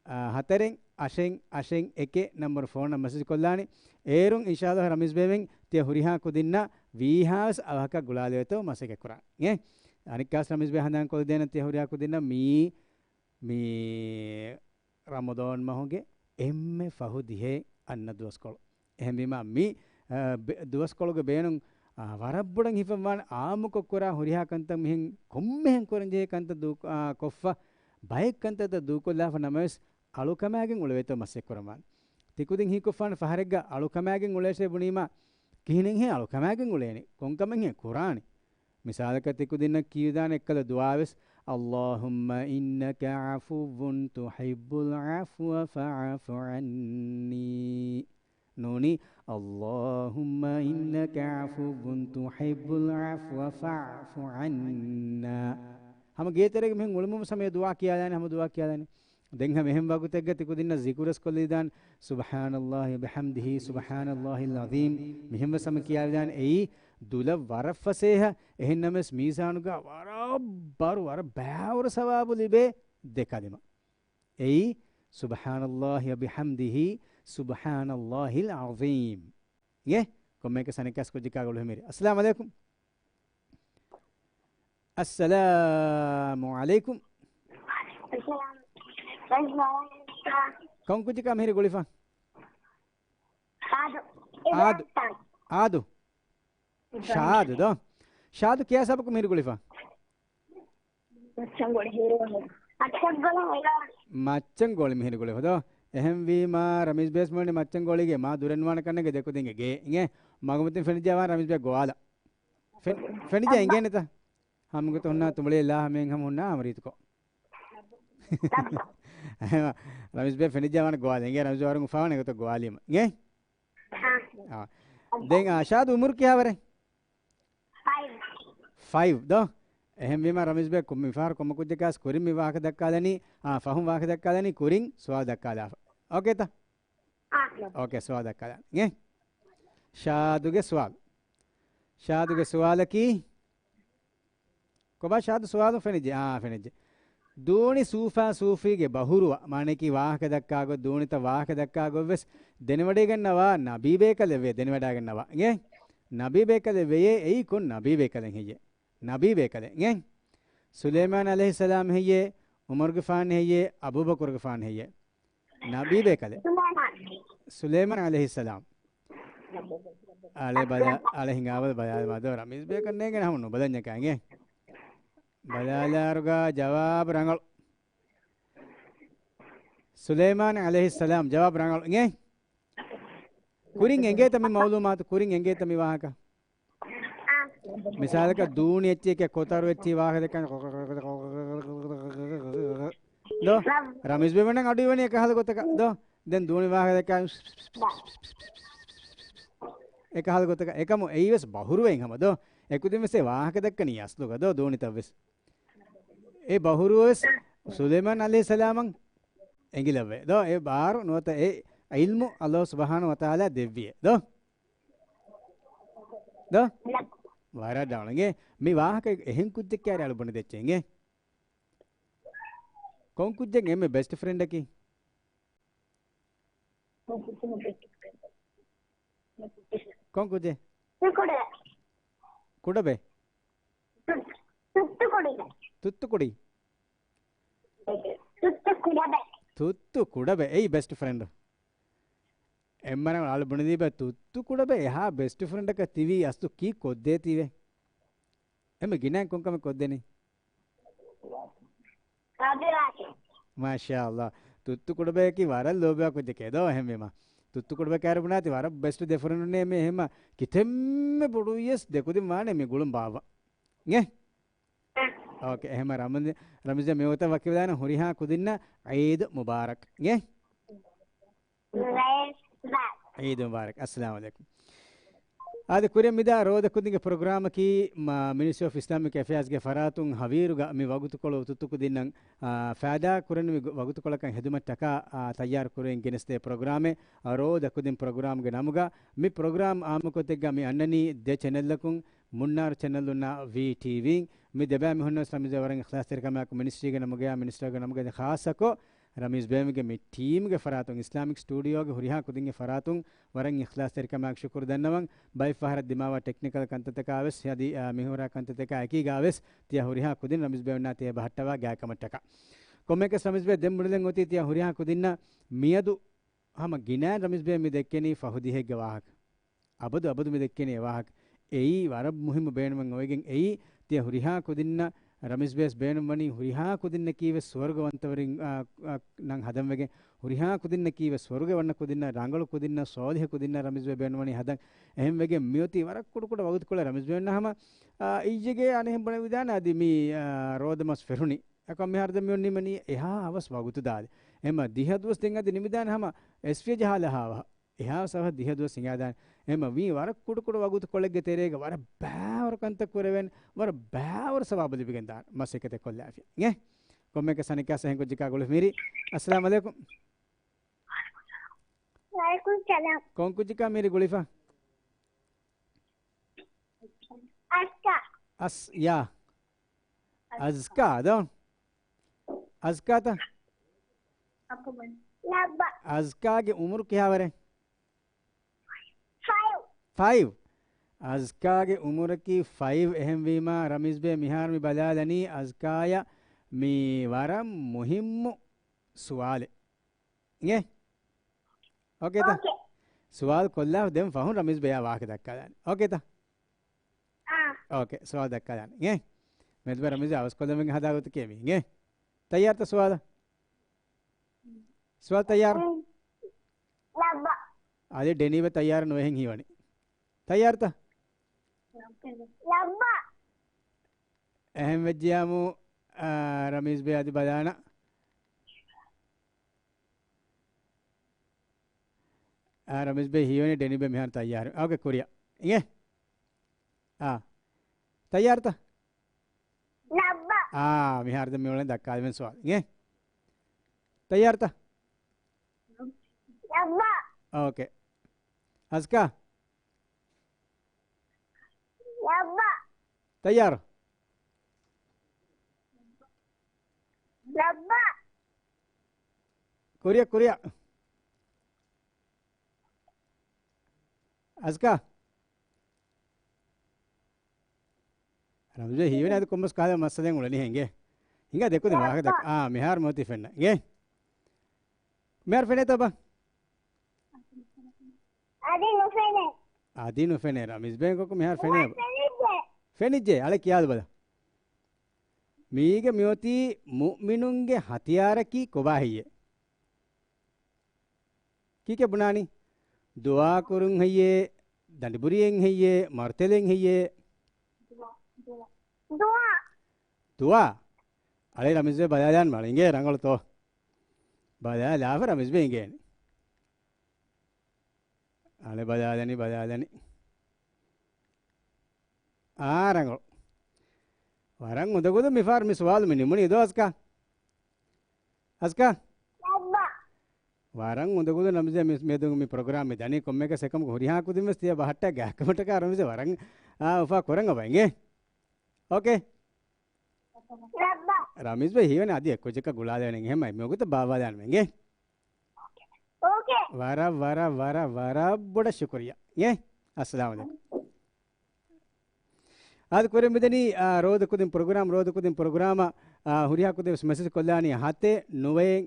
އާ، ހަތަރެއް އަށެއް އަށެއް އެކެއް ނަންބަރު ފޯނަށް މެސެޖް ކޮށްލާނެ. އޭރުން އިންޝާﷲ ރަމީޒް ބޭވެން ތިޔަ ހުރިހާ ކުދިންނަށް ވީހާވެސް އަވަހަކަށް ގުޅާލެވޭތޯ މަސައްކަތް ކުރާނެ. އަނެއްކާސް ރަމީޒް ބޭ ހަނދާން ކޮށްދޭނަން ތިޔަ ހުރިހާ ކުދިންނަށް މީ، މީ ރަމަޟާން މަހުގެ އެންމެ ފަހު ދިހައެއް އަންނަ ދުވަސްކޮޅު. އެހެންވީމާ މި، އާ، ބެ-، ދުވަސްކޮޅުގެ ބޭނުން، އާ، ވަރަށް ބޮޑަށް ހިފަންވާނެ އާއްމުކޮށް ކުރާ ހުރިހާ ކަންތައް މިހެން ކޮންމެހެން ކުރަންޖެހޭ ކަންތައް ދޫ-، އާ، ކޮށްފަ ބައެއް ކަންތައްތައް ދޫކޮށްލާފަ ނަމަވެސް އަޅުކަމާގެން އުޅެވޭތޯ މަސައްކަތް ކުރަންވާނެ. ތިކުދިން ހީކޮށްފާނެ ފަހަރެއްގަ އަޅުކަމާގެން އުޅޭށޭ ބުނީމާ ކިހިނެއްހޭ އަޅުކަމާގެން އުޅޭނީ؟ ކޮންކަމެއްހޭ ކުރާނީ؟ މިސާލަކަށް ތިކުދިންނަށް ކީއްވެދާނެ އެއްކަލަ ދުޢާވެސް، اللهم إنك عفو تحب العفو فاعف عني. ނޫނީ، اللهم إنك عفو تحب العفو فاعف عنا. ހަމަ ގޭތެރޭގަ މިހެން އުޅުމުން ސަމޭ ދުޢާ ކިޔާލާނެ، ހަމަ ދުޢާ ކިޔާލާނެ. ދެން ހަމަ އެހެން ވަގުތެއްގަ ތިކުދިންނަށް ޒިކުރުވެސް ކޮށްލިދާން، سبحان الله وبحمده سبحان الله العظيم. މިހެންވެސް ހަމަ ކިޔާލިދާން. އެއީ ދުލަށް ވަރަށް ފަސޭހަ. އެހެންނަމަވެސް މީޒާނުގަ ވަރަށް ބަރު، ވަރަށް ބާވަރު ސަވާބު ލިބޭ ދެ ކަލިމަ. އެއީ، سبحان الله وبحمده سبحان الله العظيم. އިނގޭ؟ ކޮންމެއަކަސް އަނެއްކާސް ކުއްޖަކާ ގުޅިފަ މިހިރީ. އައްސަލާމު ޢަލައިކުމް. އައްސަލާމު ޢަލައިކުމް. ކޮން ކުއްޖަކާ މިހިރީ ގުޅިފަ؟ އާދު. އާދު. އާދު. ޝާދު ދޯ؟ ޝާދު ކިޔާ ސަބަކު މިހިރީ ގުޅިފަ؟ މައްޗަންގޮޅި ހިރު. މައްޗަންގޮޅި މިހިރީ ގުޅިފަ ދޯ؟ އެހެންވީމާ، ރަމީޒް ބޭސް މުޅި މައްޗަންގޮޅީގެ މާ ދުރެއް ނުވާނެ ކަންނޭނގެ ދެ ކުދިންގެ ގޭ. އިނގޭ؟ މަގުމަތިން ފެނިއްޖެ ވާން ރަމީޒް ބޭ ގޮވާލަ. ފެ-، ފެނިއްޖެ އިނގޭނެތަ؟ ހަމަގޮތަށް ހުންނާ ތުނބުޅި ލާ ހަމައިން ހަމަ ހުންނާ ހަމަ ރީތިކޮށް. ރަމީޒް ބޭ ފެނިއްޖެ ވާން ގޮވާލަ. އިނގޭ ރަމީޒް ވަރުން އުފާވާނެ ގޮތަށް ގޮވާލީމަ. އިނގޭ؟ އާ. ދެން އާ، ޝާދު އުމުރު ކިހާވަރެއް؟ ފައިވް. ފައިވް ދޯ؟ އެހެންވީމާ ރަމީޒް ބޭ ކު-، މިފަހަރު ކޮންމެ ކުއްޖަކާސް ކުރިން މި ވާހަކަ ދައްކާލަނީ، އާ، ފަހުން ވާހަކަ ދައްކާލަނީ ކުރިން ސުވާލު ދައްކާލާފަ. އޯކޭތަ؟ އާ. އޯކޭ، ސުވާލު ދައްކާލަނީ. އިނގޭ؟ ޝާދުގެ ސުވާލު. ޝާދުގެ ސުވާލަކީ، ކޮބާ ޝާދު ސުވާލު ފެނިއްޖެ؟ އާ، ފެނިއްޖެ. ދޫނި ސޫފާ ސޫފީގެ ބަހުރުވަ، މާނައަކީ ވާހަކަ ދައްކާ ގޮތް، ދޫނިތައް ވާހަކަ ދައްކާ ގޮތްވެސް ދެނެވަޑައިގަންނަވާ ނަބީ ބޭކަލެއް ވޭ، ދެނެވަޑައިގަންނަވާ. އިނގޭ؟ ނަބީ ބޭކަލެއް ވެޔޭ، އެއީ ކޮން ނަބީ ބޭކަލެއް ހެއްޔޭ؟ ނަބީ ބޭކަލެއް. އިނގޭ؟ ސުލައިމާން ޢަލައިހިއްސަލާމް ހެއްޔޭ؟ ޢުމަރުގެފާން ހެއްޔޭ؟ އަބޫބަކުރުގެފާން ހެއްޔޭ؟ ނަބީ ބޭކަލެއް. ސުލައިމާން. ސުލައިމާން ޢަލައިހިއްސަލާމް. އަޅެ ބަލާ، އަޅެ ހިނގާބަލަ ބަލާލަމާ ދޯ ރަމީޒް ބޭކަށް ނޭނގެން ހަމަ ނުބަލަންޏަކާ އިނގޭ. ބަލާލާރުގަ ޖަވާބު ރަނގަޅު. ސުލައިމާން ޢަލައިހިއްސަލާމް ޖަވާބު ރަނގަޅު އިނގޭ. ކުރިން އެނގޭތަ މި މައުލޫމާތު؟ ކުރިން އެނގޭތަ މި ވާހަކަ؟ މިސާލަކަށް ދޫނި އެއްޗެކޭ ކޮތަރު އެއްޗެއް ވާހަކަ ދެއްކަން ދޯ؟ ރަމީޒް ބޭބެންނަށް އަޑު އިވެނީ އެކަހަލަ ގޮތަކަށް ދޯ؟ ދެން ދޫނި ވާހަކަ ދެއްކަން އެކަހަލަ ގޮތަކަށް. އެކަމު އެއީވެސް ބަހުރުވައިން ހަމަ ދޯ؟ އެކުދިންވެސް އެ ވާހަކަ ދެއްކަނީ އަސްލުގަ ދޯ ދޫނިތައްވެސް. އެ ބަހުރުވެސް ސުލައިމާން ޢަލައިހިއްސަލާމަށް އެނގިލައްވައޭ ދޯ؟ އެ ބާރު ނުވަތަ އެ ޢިލްމު ﷲ ސުބްޙާނަހޫ ވަތަޢާލާ ދެއްވިއޭ ދޯ؟ ދޯ؟ ވަރަށް ރަނގަޅު އިނގޭ. މި ވާހަކަ އެހެން ކުއްޖެއް ކާރި އަޅު ބުނެދެއްޗޭ އިނގޭ. ކޮން ކުއްޖެއް އެންމެ ބެސްޓް ފްރެންޑަކީ؟ ކޮން ކުއްޖެއް؟ ތުއްތުކުޑަ. ކުޑަބޭ؟ ތުއްތު-، ތުއްތުކުޑި. ތުއްތުކުޑި؟ ތުއްތު ކުޑަބޭ. ތުއްތު ކުޑަބޭ. އެއީ ބެސްޓް ފްރެންޑް. އެއްމަރަށް އަޅު ބުނެދީބަ ތުއްތު ކުޑަބޭ އެހާ ބެސްޓް ފްރެންޑަކަށް ތިވީ އަސްލު ކީ ކޮށްދޭތީވެ؟ އެންމެ ގިނައިން ކޮންކަމެއް ކޮށްދެނީ؟ މާޝާﷲ. ތުއްތު ކުޑަބަޔަކީ ވަރަށް ލޯބިވާ ކުއްޖެކޭ ދޯ އެހެންވީމަ. ތުއްތު ކުޑަބަޔަކާ ބުނާތި ވަރަށް ބެސްޓް ދެ ފްރެންޑުންނޭ މި އެހެމަ ކިތަންމެ ބޮޑުވިޔަސް ދެކުދިން ވާނެ މި ގުޅުން ބާއްވަ. އޭ؟ އޯކޭ، އެހެމަ ރަމަން-، ރަމިޒް މި ވަގުތަށް ވަކިވެދާނެ ހުރިހާ ކުދިންނަށް ޢީދު މުބާރަކް. އޭ؟ ޢީދު މުބާރަކް. އައްސަލާމު ޢަލައިކުމް. އާދެ، ކުރިއަށް މިދާ ރޯދަ ކުދިންގެ ޕްރޮގްރާމަކީ، މާ، މިނިސްޓްރީ އޮފް އިސްލާމިކް އެފެއާޒްގެ ފަރާތުން ހަވީރުގަ މި ވަގުތުކޮޅު ތުއްތު ކުދިންނަށް، އާ، ފައިދާ ކުރަނިވި ގޮ-، ވަގުތުކޮޅަކަށް ހެދުމަށްޓަކާ، އާ، ތައްޔާރު ކުރެވިން ގެނެސްދޭ ޕްރޮގްރާމެއް، އާ، ރޯދަ ކުދިން ޕްރޮގްރާމްގެ ނަމުގަ. މި ޕްރޮގްރާމް އާއްމުކޮށްދެއްގަ މި އަންނަނީ ދެ ޗެނަލްއަކުން، މުންނާރު ޗެނަލުންނާ ވީޓީވީން. މި ދެބައި މީހުންނަށް ވެސް ރަމީޒް ވަރަށް އިޚްލާޞްތެރިކަމާއެކު މިނިސްޓްރީގެ ނަމުގަޔާ މިނިސްޓަރގެ ނަމުގަ ޚާއްޞަކޮށް ރަމީޒް ބޭނުމީގެ މި ޓީމްގެ ފަރާތުން އިސްލާމިކް ސްޓޫޑިއޯގެ ހުރިހާ ކުދިންގެ ފަރާތުން ވަރަށް އިޚްލާޞްތެރިކަމާއެކު ޝުކުރު ދަންނަވަން. ބައެއް ފަހަރަށް ދިމާވާ ޓެކްނިކަލް ކަންތައްތަކާ ވެސް އަދި، އާ، މިހުރާ ކަންތައްތަކާ އެކީގާ ވެސް ތިޔަ ހުރިހާ ކުދިން ރަމީޒް ބޭނުންނާ ތިޔަ ބަހައްޓަވާ ގާތްކަމަށްޓަކާ. ކޮންމެއަކަސް ރަމީޒް ބޭ ދެން ބުނެލެން އޮތީ ތިޔަ ހުރިހާ ކުދިންނަށް މިއަދު ހަމަ ގިނައިން ރަމީޒް ބޭ މި ދެއްކެނީ ފަހު ދިހައެއްގެ ވާހަކަ. އަބަދު އަބަދު މި ދެއްކެނީ އެ ވާހަކަ. އެއީ ވަރަށް މުހިއްމު ބޭނުމެއް އޮވެގެން އެއީ، ތިޔަ ހުރިހާ ކުދިންނަށް ރަމީޒް ބޭސް ބޭނުންވަނީ ހުރިހާ ކުދިންނަކީ ވެސް ސުވަރުގަވަންތަވެރިން، އާ، އާ، ނަން ހަދަންވެގެން، ހުރިހާ ކުދިންނަކީ ވެސް ސުވަރުގެ ވަންނަ ކުދިންނަށް، ރަނގަޅު ކުދިންނަށް، ސޯލިހު ކުދިންނަށް ރަމީޒް ބޭ ބޭނުންވަނީ ހަދަން. އެހެންވެގެން މިއޮތީ ވަރަށް ކުޑަކުޑަ ވަގުތުކޮޅެއް ރަމީޒް ބޭނުންނަ ހަމަ، އާ، އިއްޔެގެ އަނެއްހެން ބުނެވިދާނެ އަދި މި، އާ، ރޯދަ މަސް ފެށުނީ. އެކަމް މިހާރު ދެން މި އޮންނީ މަނީ އެހާ ހަވަސް ވަގުތު ދާލި. އެމަ ދިހަ ދުވަސް ދެން އަދި ނިމިދާނެ ހަމަ އެސްފިޔަ ޖަހާލާ ހާވަހަ. އެހާ ސަވަހަށް ދިހަ ދުވަސް ހިނގާދާނެ. އެމަ ވީ ވަރަށް ކުޑަކުޑަ ވަގުތު ކޮޅެއްގެ ތެރޭގަ ވަރަށް ބާވަރު ކަންތައް ކުރެވެން، ވަރަށް ބާވަރު ސަވާބު ލިބިގެން ދާނެ. މަސައްކަތެއް ކޮށްލާފި. އެ؟ ކޮންމެއަކަސް އަނެއްކާ ސަހެން ކުއްޖަކާ ގުޅިފި މީރި. އައްސަލާމު ޢަލައިކުމް. ވަޢަލައިކުމް ސަލާމް. ކޮން ކުއްޖަކާ މީރި ގުޅިފަ؟ އަސްކާ. އަސް-، ޔާ. އަޒްކާ ދޯ؟ އަޒްކާތަ؟ ލައްބަ. އަޒްކާގެ އުމުރު ކިހާވަރެއް؟ ފައިވް. ފައިވް. އަޒްކާގެ އުމުރަކީ ފައިވް. އެހެންވީމާ، ރަމީޒް ބޭ މިހާރު މި ބަލާލަނީ އަޒްކާޔަށް މި ވަރަށް މުހިއްމު ސުވާލެއް. އިނގޭ؟ އޯކޭތަ؟ އޯކޭ. ސުވާލު ކޮށްލާ ދެން ފަހުން ރަމީޒް ބެޔާ ވާހަކަ ދައްކާލާނެ. އޯކޭތަ؟ އާ. އޯކޭ، ސުވާލު ދައްކާލާނެ. އިނގޭ؟ މެދުބެ ރަމީޒް އަވަސްކޮށްލަމެން ހަދާ ގޮތަކީ މީ. އިނގޭ؟ ތައްޔާރުތަ ސުވާލަށް؟ ސުވާލު ތައްޔާރު؟ ލައްބަ. އަދި ޑެނީބެ ތައްޔާރު ނުވެހެން ހީވަނީ. ތައްޔާރުތަ؟ ލައްބަ. އެހެން ވެއްޖިޔާމު، އާ، ރަމީޒް ބޭ އަދި ބަލާނަ. އާ، ރަމީޒް ބޭ ހީވަނީ ޑެނީ ބޭ މިހާރު ތައްޔާރު. އޯކޭ، ކުރިއަށް. އިނގޭ؟ އާ. ތައްޔާރުތަ؟ ލައްބަ. އާ، މިހާރު ދެން މިއުޅެން ދައްކާލެވެން ސުވާލު. އިނގޭ؟ ތައްޔާރުތަ؟ ލައްބަ. އޯކޭ. އަޒްކާ؟ ލައްބަ. ތައްޔާރު؟ ލައްބަ. ކުރިއަށް، ކުރިއަށް. އަޒްކާ. ރަމްޒީ ހީވަނީ އަދި ކޮންމެސް ކަހަލަ މައްސަލައެއް އުޅެނީ ހެންގެ. ހިނގާ ދެކުދިން ވާހަކަ ދައްކާ. އާ، މިހާރު މިއޮތީ ފެންނަ. އިނގޭ؟ މިހާރު ފެނޭތަ ބާ؟ އަދި ނުފެނޭ. އަދި ނުފެނޭ. ރަމީޒް ބޭންކޮކު މިހާރު ފެނޭ. ފެނިއްޖެ. ފެނިއްޖެ. އަޅެ ކިޔާލު ބަލަ. މީގެ މިއޮތީ މުއުމިނުންގެ ހަތިޔާރަކީ ކޮބާ ހެއްޔޭ؟ ކީކޭ ބުނާނީ؟ ދުޢާ ކުރުން ހެއްޔޭ؟ ދަނޑިބުރިއެއް ހެއްޔޭ؟ މަރުތެލެއް ހެއްޔޭ؟ ދުޢާ. ދުޢާ. އަޅެ ރަމީޒް ބޭ ބަލާލާން މަޅިނގޭ ރަނގަޅުތޯ؟ ބަލާލާފަ ރަމީޒް ބޭ އިނގޭނެ. އަޅެ ބަލާލަނީ، ބަލާލަނީ. އާ، ރަނގަޅު. ވަރަށް އުނދަގުލު މިފާރު މި ސުވާލު މި ނިމުނީ ދޯ އަޒްކާ. އަޒްކާ؟ ވަރަށް އުނދަގުލު ރަމްޒީ މި، މިއަދު މި ޕްރޮގްރާމް މި ދަނީ ކޮންމެއަކަސް އެކަމަކު ހުރިހާ ކުދިން ވެސް ތިޔަ ބަހައްޓާ ގާތްކަމަށްޓަކާ ރަމްޒީ ވަރަށް، އާ، އުފާ ކުރަން އޮބަ އިނގޭ. އޯކޭ. ރަމީޒް ބައް ހީވަނީ އަދި އެއްކުއްޖަކަށް ގުޅާލެވެނީ. އެހެންމަ މިވަގުތަށް ބާއްވާލާނަމޭ އިނގޭ. އޯކޭ. ވަރަށް، ވަރަށް، ވަރަށް، ވަރަށް ބޮޑަށް ޝުކުރިއްޔާ އިނގޭ. އައްސަލާމު ޢަލައިކުމް. އާދެ، ކުރިން މިދަނީ، އާ، ރޯދަ ކުދިން ޕްރޮގްރާމް، ރޯދަ ކުދިން ޕްރޮގްރާމަށް، އާ، ހުރިހާ ކުދިން ވެސް މެސެޖް ކޮށްލާނީ ހަތެއް ނުވައެއް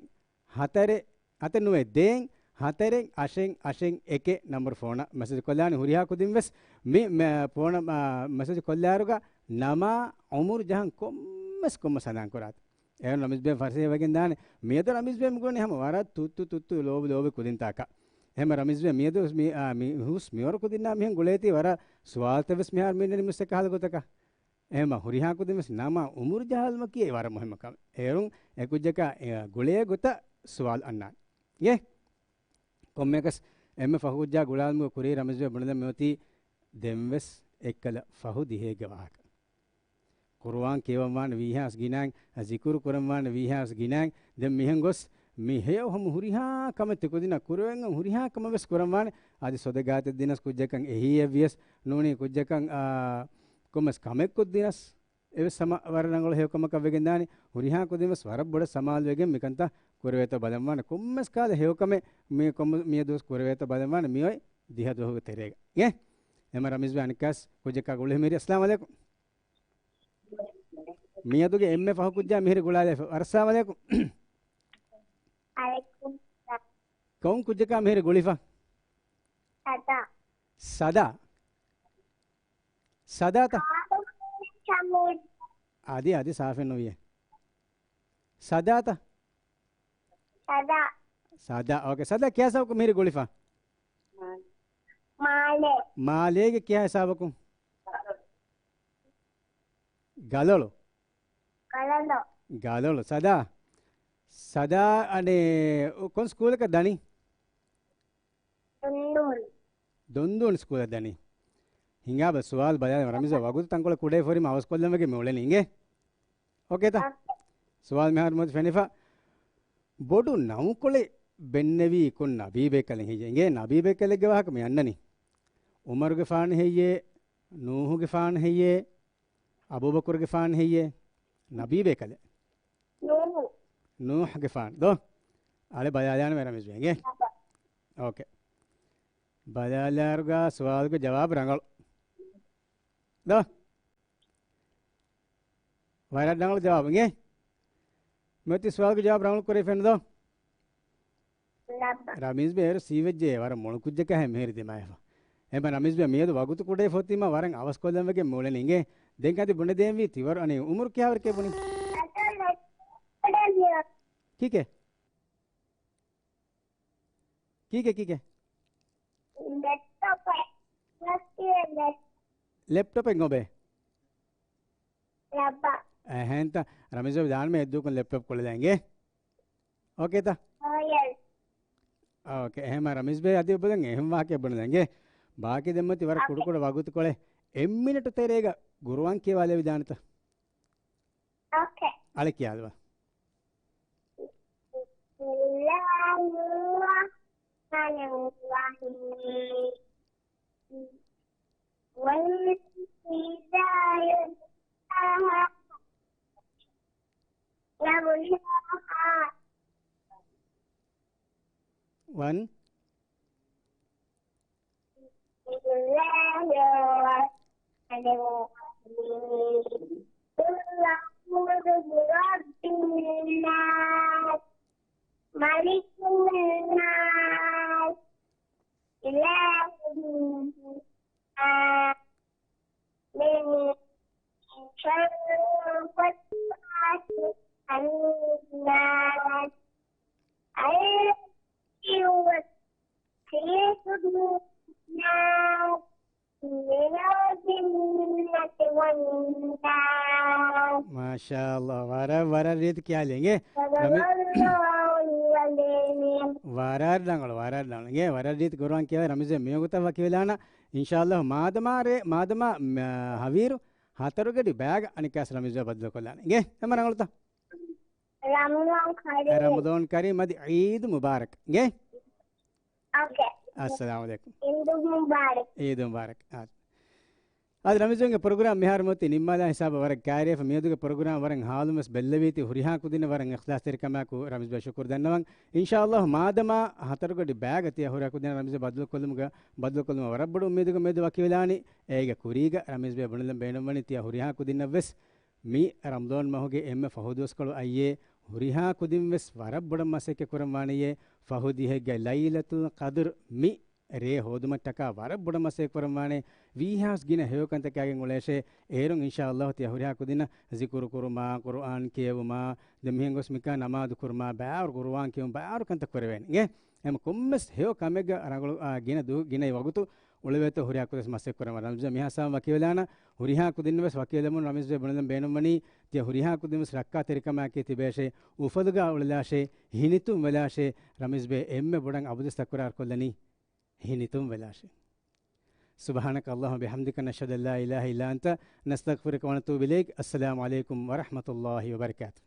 ހަތަރެއް، ހަތަރެއް ނުވައެއް ދޭއް، ހަތަރެއް އަށެއް އަށެއް އެކެއް ނަމްބަރު ފޯނަށް މެސެޖް ކޮށްލާނީ. ހުރިހާ ކުދިން ވެސް މި، މެ، ފޯނަށް، އާ، މެސެޖް ކޮށްލާއިރުގަ ނަމާ އުމުރު ޖަހަން ކޮންމެސް ކޮންމެސް ހަނދާން ކުރާތި. އޭރުން ރަމީޒް ބޭ ފަރިސޭ ވެގެން ދާނެ. މިއަދު ރަމީޒް ބޭ މި ގުޅެނީ ހަމަ ވަރަށް ތުއްތު ތުއްތު ލޯބި ލޯބި ކުދިންތާކަށް. އެހެންމަ ރަމީޒް ބޭ މިއަދު ވެސް މި، އާ، މި ހުސް މިވަރު ކުދިންނާ މިހެން ގުޅޭތީ ވަރަށް ސުވާލުތައް ވެސް މިހާރު މި ނިމުސް އެކަހަލަ ގޮތަކަށް. އެހެންމަ ހުރިހާ ކުދިން ވެސް ނަމާ އުމުރު ޖަހާލުމަކީ އެ ވަރަށް މުހިއްމު ކަމެއް. އޭރުން އެކުއްޖަކާ އެ ގުޅޭ ގޮތަށް ސުވާލު އަންނާނެ. އިނގޭ؟ ކޮންމެއަކަސް އެންމެ ފަހު ކުއްޖާ ގުޅާލުމުގެ ކުރީ ރަމީޒް ބޭ ބުނެލަން މިއޮތީ ދެން ވެސް އެއްކަލަ ފަހު ދިހައެއްގެ ވާހަކަ. ޤުރުއާން ކިޔަވަންވާނެ ވީހާވެސް ގިނައިން، ޒިކުރު ކުރަންވާނެ ވީހާވެސް ގިނައިން. ދެން މިހެން ގޮސް މި ހެޔޮ ހަމަ ހުރިހާ ކަމެއް ތިކުދިންނަށް ކުރެވެން ހުރިހާ ކަމެއް ވެސް ކުރަންވާނެ. އަދި ޞަދަޤާތެއް ދިނަސް ކުއްޖަކަށް އެހީއެއް ވިޔަސް ނޫނީ ކުއްޖަކަށް، އާ، ކޮންމެސް ކަމެއް ކޮށްދިނަސް އެވެސް ހަމަ ވަރަށް ރަނގަޅު ހެޔޮ ކަމަކަށް ވެގެން ދާނީ. ހުރިހާ ކުދިން ވެސް ވަރަށް ބޮޑަށް ސަމާލުވެގެން މިކަންތައް ކުރެވޭތޯ ބަލަންވާނެ. ކޮންމެސް ކަހަލަ ހެޔޮ ކަމެއް މި ކޮންމެ މިއަދު ވެސް ކުރެވޭތޯ ބަލަންވާނެ މިއޮތް ދިހަ ދުވަހުގެ ތެރޭގަ. އިނގޭ؟ އެހެންމަ ރަމީޒް ބޭ އަނެއްކާސް ކުއްޖަކާ ގުޅި މިހިރީ. އައްސަލާމު ޢަލައިކުމް. މިއަދުގެ އެންމެ ފަހު ކުއްޖާ މިހިރީ ގުޅާލައިފަ. އައްސަލާމު ޢަލައިކުމް. ޢަލައިކުމް ސަލާމް. ކޮން ކުއްޖަކާ މިހިރީ ގުޅިފަ؟ ސަދާ. ސަދާ؟ ސަދާތަ؟ ސާފެއް ނުވިއޭ. އަދި، އަދި ސާފެއް ނުވިއޭ. ސަދާތަ؟ ސަދާ. ސަދާ. އޯކޭ. ސަދާ ކިހާ ހިސާބަކުން މިހިރީ ގުޅިފަ؟ މާލޭ. މާލޭގެ ކިހާ ހިސާބަކުން؟ ގަލޮޅު. ގަލޮޅު. ގަލޮޅު. ސަދާ. ސަދާ އަނެއް ކޮން ސްކޫލަކަށް ދަނީ؟ ދޮންދޫން. ދޮންދޫން ސްކޫލަށް ދަނީ. ހިނގާބަ ސުވާލު ބަލާލަ ރަމީޒް ވަގުތު ތަންކޮޅެއް ކުޑައިފަ ހުރީމަ އަވަސްކޮށްލަން ވެގެން މި އުޅެނީ އިނގޭ. އޯކޭތަ؟ އޯކޭ. ސުވާލު މިހާރު މިއޮތީ ފެނިފަ. ބޮޑު ނައުކޮޅެއް ބެންނެވީ ކޮން ނަބީބޭކަލެއް ހެއްޔޭ؟ އިނގޭ ނަބީބޭކަލެއްގެ ވާހަކަ މި އަންނަނީ. ޢުމަރުގެފާނު ހެއްޔޭ؟ ނޫޙުގެފާނު ހެއްޔޭ؟ އަބޫބަކުރުގެފާނު ހެއްޔޭ؟ ނަބީބޭކަލެއް. ނޫޙު. ނޫޙުގެފާނު ދޯ؟ އަޅެ ބަލާލާނަމޭ ރަމީޒް ބޭ އިނގޭ. އޯކޭ. ބަލާލާއިރުގަ ސުވާލުގެ ޖަވާބު ރަނގަޅު. ދޯ؟ ވަރަށް ރަނގަޅު ޖަވާބު އިނގޭ. މިއޮތީ ސުވާލުގެ ޖަވާބު ރަނގަޅު ކުރެވިފައެއްނު ދޯ؟ ރަމީޒް ބޭ އޭރު ސީވެއްޖެ ވަރަށް މޮޅު ކުއްޖަކާ ހެން މިހިރީ ދިމާވެފަ. އެހެންމަ ރަމީޒް ބޭ މިއަދު ވަގުތު ކުޑައިފަ އޮތީމަ ވަރަށް އަވަސްކޮށްލަން ވެގެން މި އުޅެނީ އިނގޭ. ދެން އަދި ބުނެދޭންވީ ތިވަރު އަނެއް ޢުމުރު ކިހާވަރެކޭ ބުނީ؟ ކީކޭ؟ ކީކޭ، ކީކޭ؟ ލެޕްޓޮޕެއް. ލެޕްޓޮޕެއް އޮބޭ؟ ރަބާ. އެހެންތަ؟ ރަމީޒް ބޭ ދާނަމޭ އެއްދުވަކުން ލެޕްޓޮޕް ކުޅެލަން އިނގޭ. އޯކޭތަ؟ އޯކޭ. އެހެންމަ ރަމީޒް ބޭ އަދި އުބަލަން އެހެން ވާހަކައެއް ބުނެލަން އިނގޭ. ބާކީ ދެންމަތި ވަރަށް ކުޑަކުޑަ ވަގުތުކޮޅެއް އެއް މިނެޓު ތެރޭގަ ޤުރުއާން ކިޔަވާލެވިދާނެތަ؟ އޯކޭ. އަޅެ ކިޔާލަބަ. بسم الله الرحمن الرحيم. والليل إذا يغشاها. يغشاها. ވަން. بسم الله الرحمن الرحيم. قل أعوذ برب الناس. ملك الناس. إله الناس. من شر الوسواس الخناس. الذي يوسوس في صدور الناس. من الجنة والناس. މާޝާﷲ. ވަރަށް، ވަރަށް ރީތި ކިޔާލި އިނގޭ. ވަރަށް ރަނގަޅު، ވަރަށް ރަނގަޅު އިނގޭ. ވަރަށް ރީތި ޤުރުއާން ކިޔާ ރަމީޒް ބޭ މިވަގުތަށް ވަކިވެލާނަ. އިންޝާﷲ މާދަމާ ރޭ، މާދަމާ، މ، ހަވީރު ހަތަރު ގަޑި ބައިގަ އަނެއްކާސް ރަމީޒް ބޭ ބައްދަލުކޮށްލާނަ އިނގޭ. ހަމަ ރަނގަޅުތަ؟ ރަމަޟާން ކަރީމް. ރަމަޟާން ކަރީމް އަދި ޢީދު މުބާރަކް. އިނގޭ؟ އޯކޭ. އައްސަލާމު ޢަލައިކުމް. ޢީދު މުބާރަކް. ޢީދު މުބާރަކް. އާ. އަދި ރަމީޒް ބޭގެ ޕްރޮގްރާމް މިހާރު މިއޮތީ ނިންމާލާ ހިސާބަށް ވަރަށް ކައިރިވެފަ. މިއަދުގެ ޕްރޮގްރާމް ވަރަށް ހާލުން ވެސް ބެއްލެވީތީ ހުރިހާ ކުދިންނަށް ވަރަށް އިޚްލާޞްތެރިކަމާއެކު ރަމީޒް ބޭ ޝުކުރު ދަންނަވަން. އިންޝާﷲ މާދަމާ ހަތަރުގަޑި ބައިގަ ތިޔަ ހުރިހާ ކުދިންނަށް ރަމީޒް ބޭ ބަދަލުކޮށްލުމުގަ، ބަދަލުކޮށްލުމަށް ވަރަށް ބޮޑު އުއްމީދުގަ މިއަދު ވަކިވެލާނީ. އޭގެ ކުރީގަ ރަމީޒް ބޭ ބުނެލަން ބޭނުންވަނީ ތިޔަ ހުރިހާ ކުދިންނަށް ވެސް މި ރަމަޟާން މަހުގެ އެންމެ ފަހު ދުވަސްކޮޅު އައިއޭ، ހުރިހާ ކުދިން ވެސް ވަރަށް ބޮޑަށް މަސައްކަތް ކުރަން ވާނެޔޭ، ފަހު ދިހައެއްގަ ލައިލަތުލް ޤަދްރު މި ރޭ ހޯދުމަށްޓަކާ ވަރަށް ބޮޑަށް މަސައްކަތް ކުރަން ވާނެ. ވީހާވެސް ގިނަ ހެޔޮ ކަންތަކާގެން އުޅޭށޭ. އޭރުން އިންޝާﷲ ތިޔަ ހުރިހާ ކުދިންނަށް ޒިކުރު ކުރުމާ، ޤުރުއާން ކިޔެވުމާ، ދެމިހެން ގޮސް މިކާ ނަމާދު ކުރުމާ، ބައިވަރު ޤުރުއާން ކިޔުން ބައިވަރު ކަންތައް ކުރެވޭނެ. އެ ހަމަ ކޮންމެސް ހެޔޮ ކަމެއްގަ ރަނގަޅު، އާ، ގިނަ ދު-، ގިނަ ވަގުތު އުޅެވޭތޯ ހުރިހާ ކުދިން މަސައްކަތް ކުރަން ވާނެ. ރަމްޒާން މިހާ ހިސާބުން ވަކިވެލާނަން، ހުރިހާ ކުދިން ވެސް ވަކިވެލެމުން ރަމީޒް ބޭ ބުނެލަން ބޭނުންވަނީ ތިޔަ ހުރިހާ ކުދިން ވެސް ރައްކާތެރިކަމާއެކީ ތިބޭށޭ، އުފަލުގަ އުޅެލާށޭ، ހިނިތުން ވެލާށޭ، ރަމީޒް ބޭ އެންމެ ބޮޑަށް އަބަދުވެސް ތަކުރާރު ކޮށްލަނީ ހިނިތުން ވެލާށޭ. سبحانك اللهم بحمدك، نشهد أن لا إله إلا أنت، نستغفرك ونتوب إليك. السلام عليكم ورحمة الله وبركاته.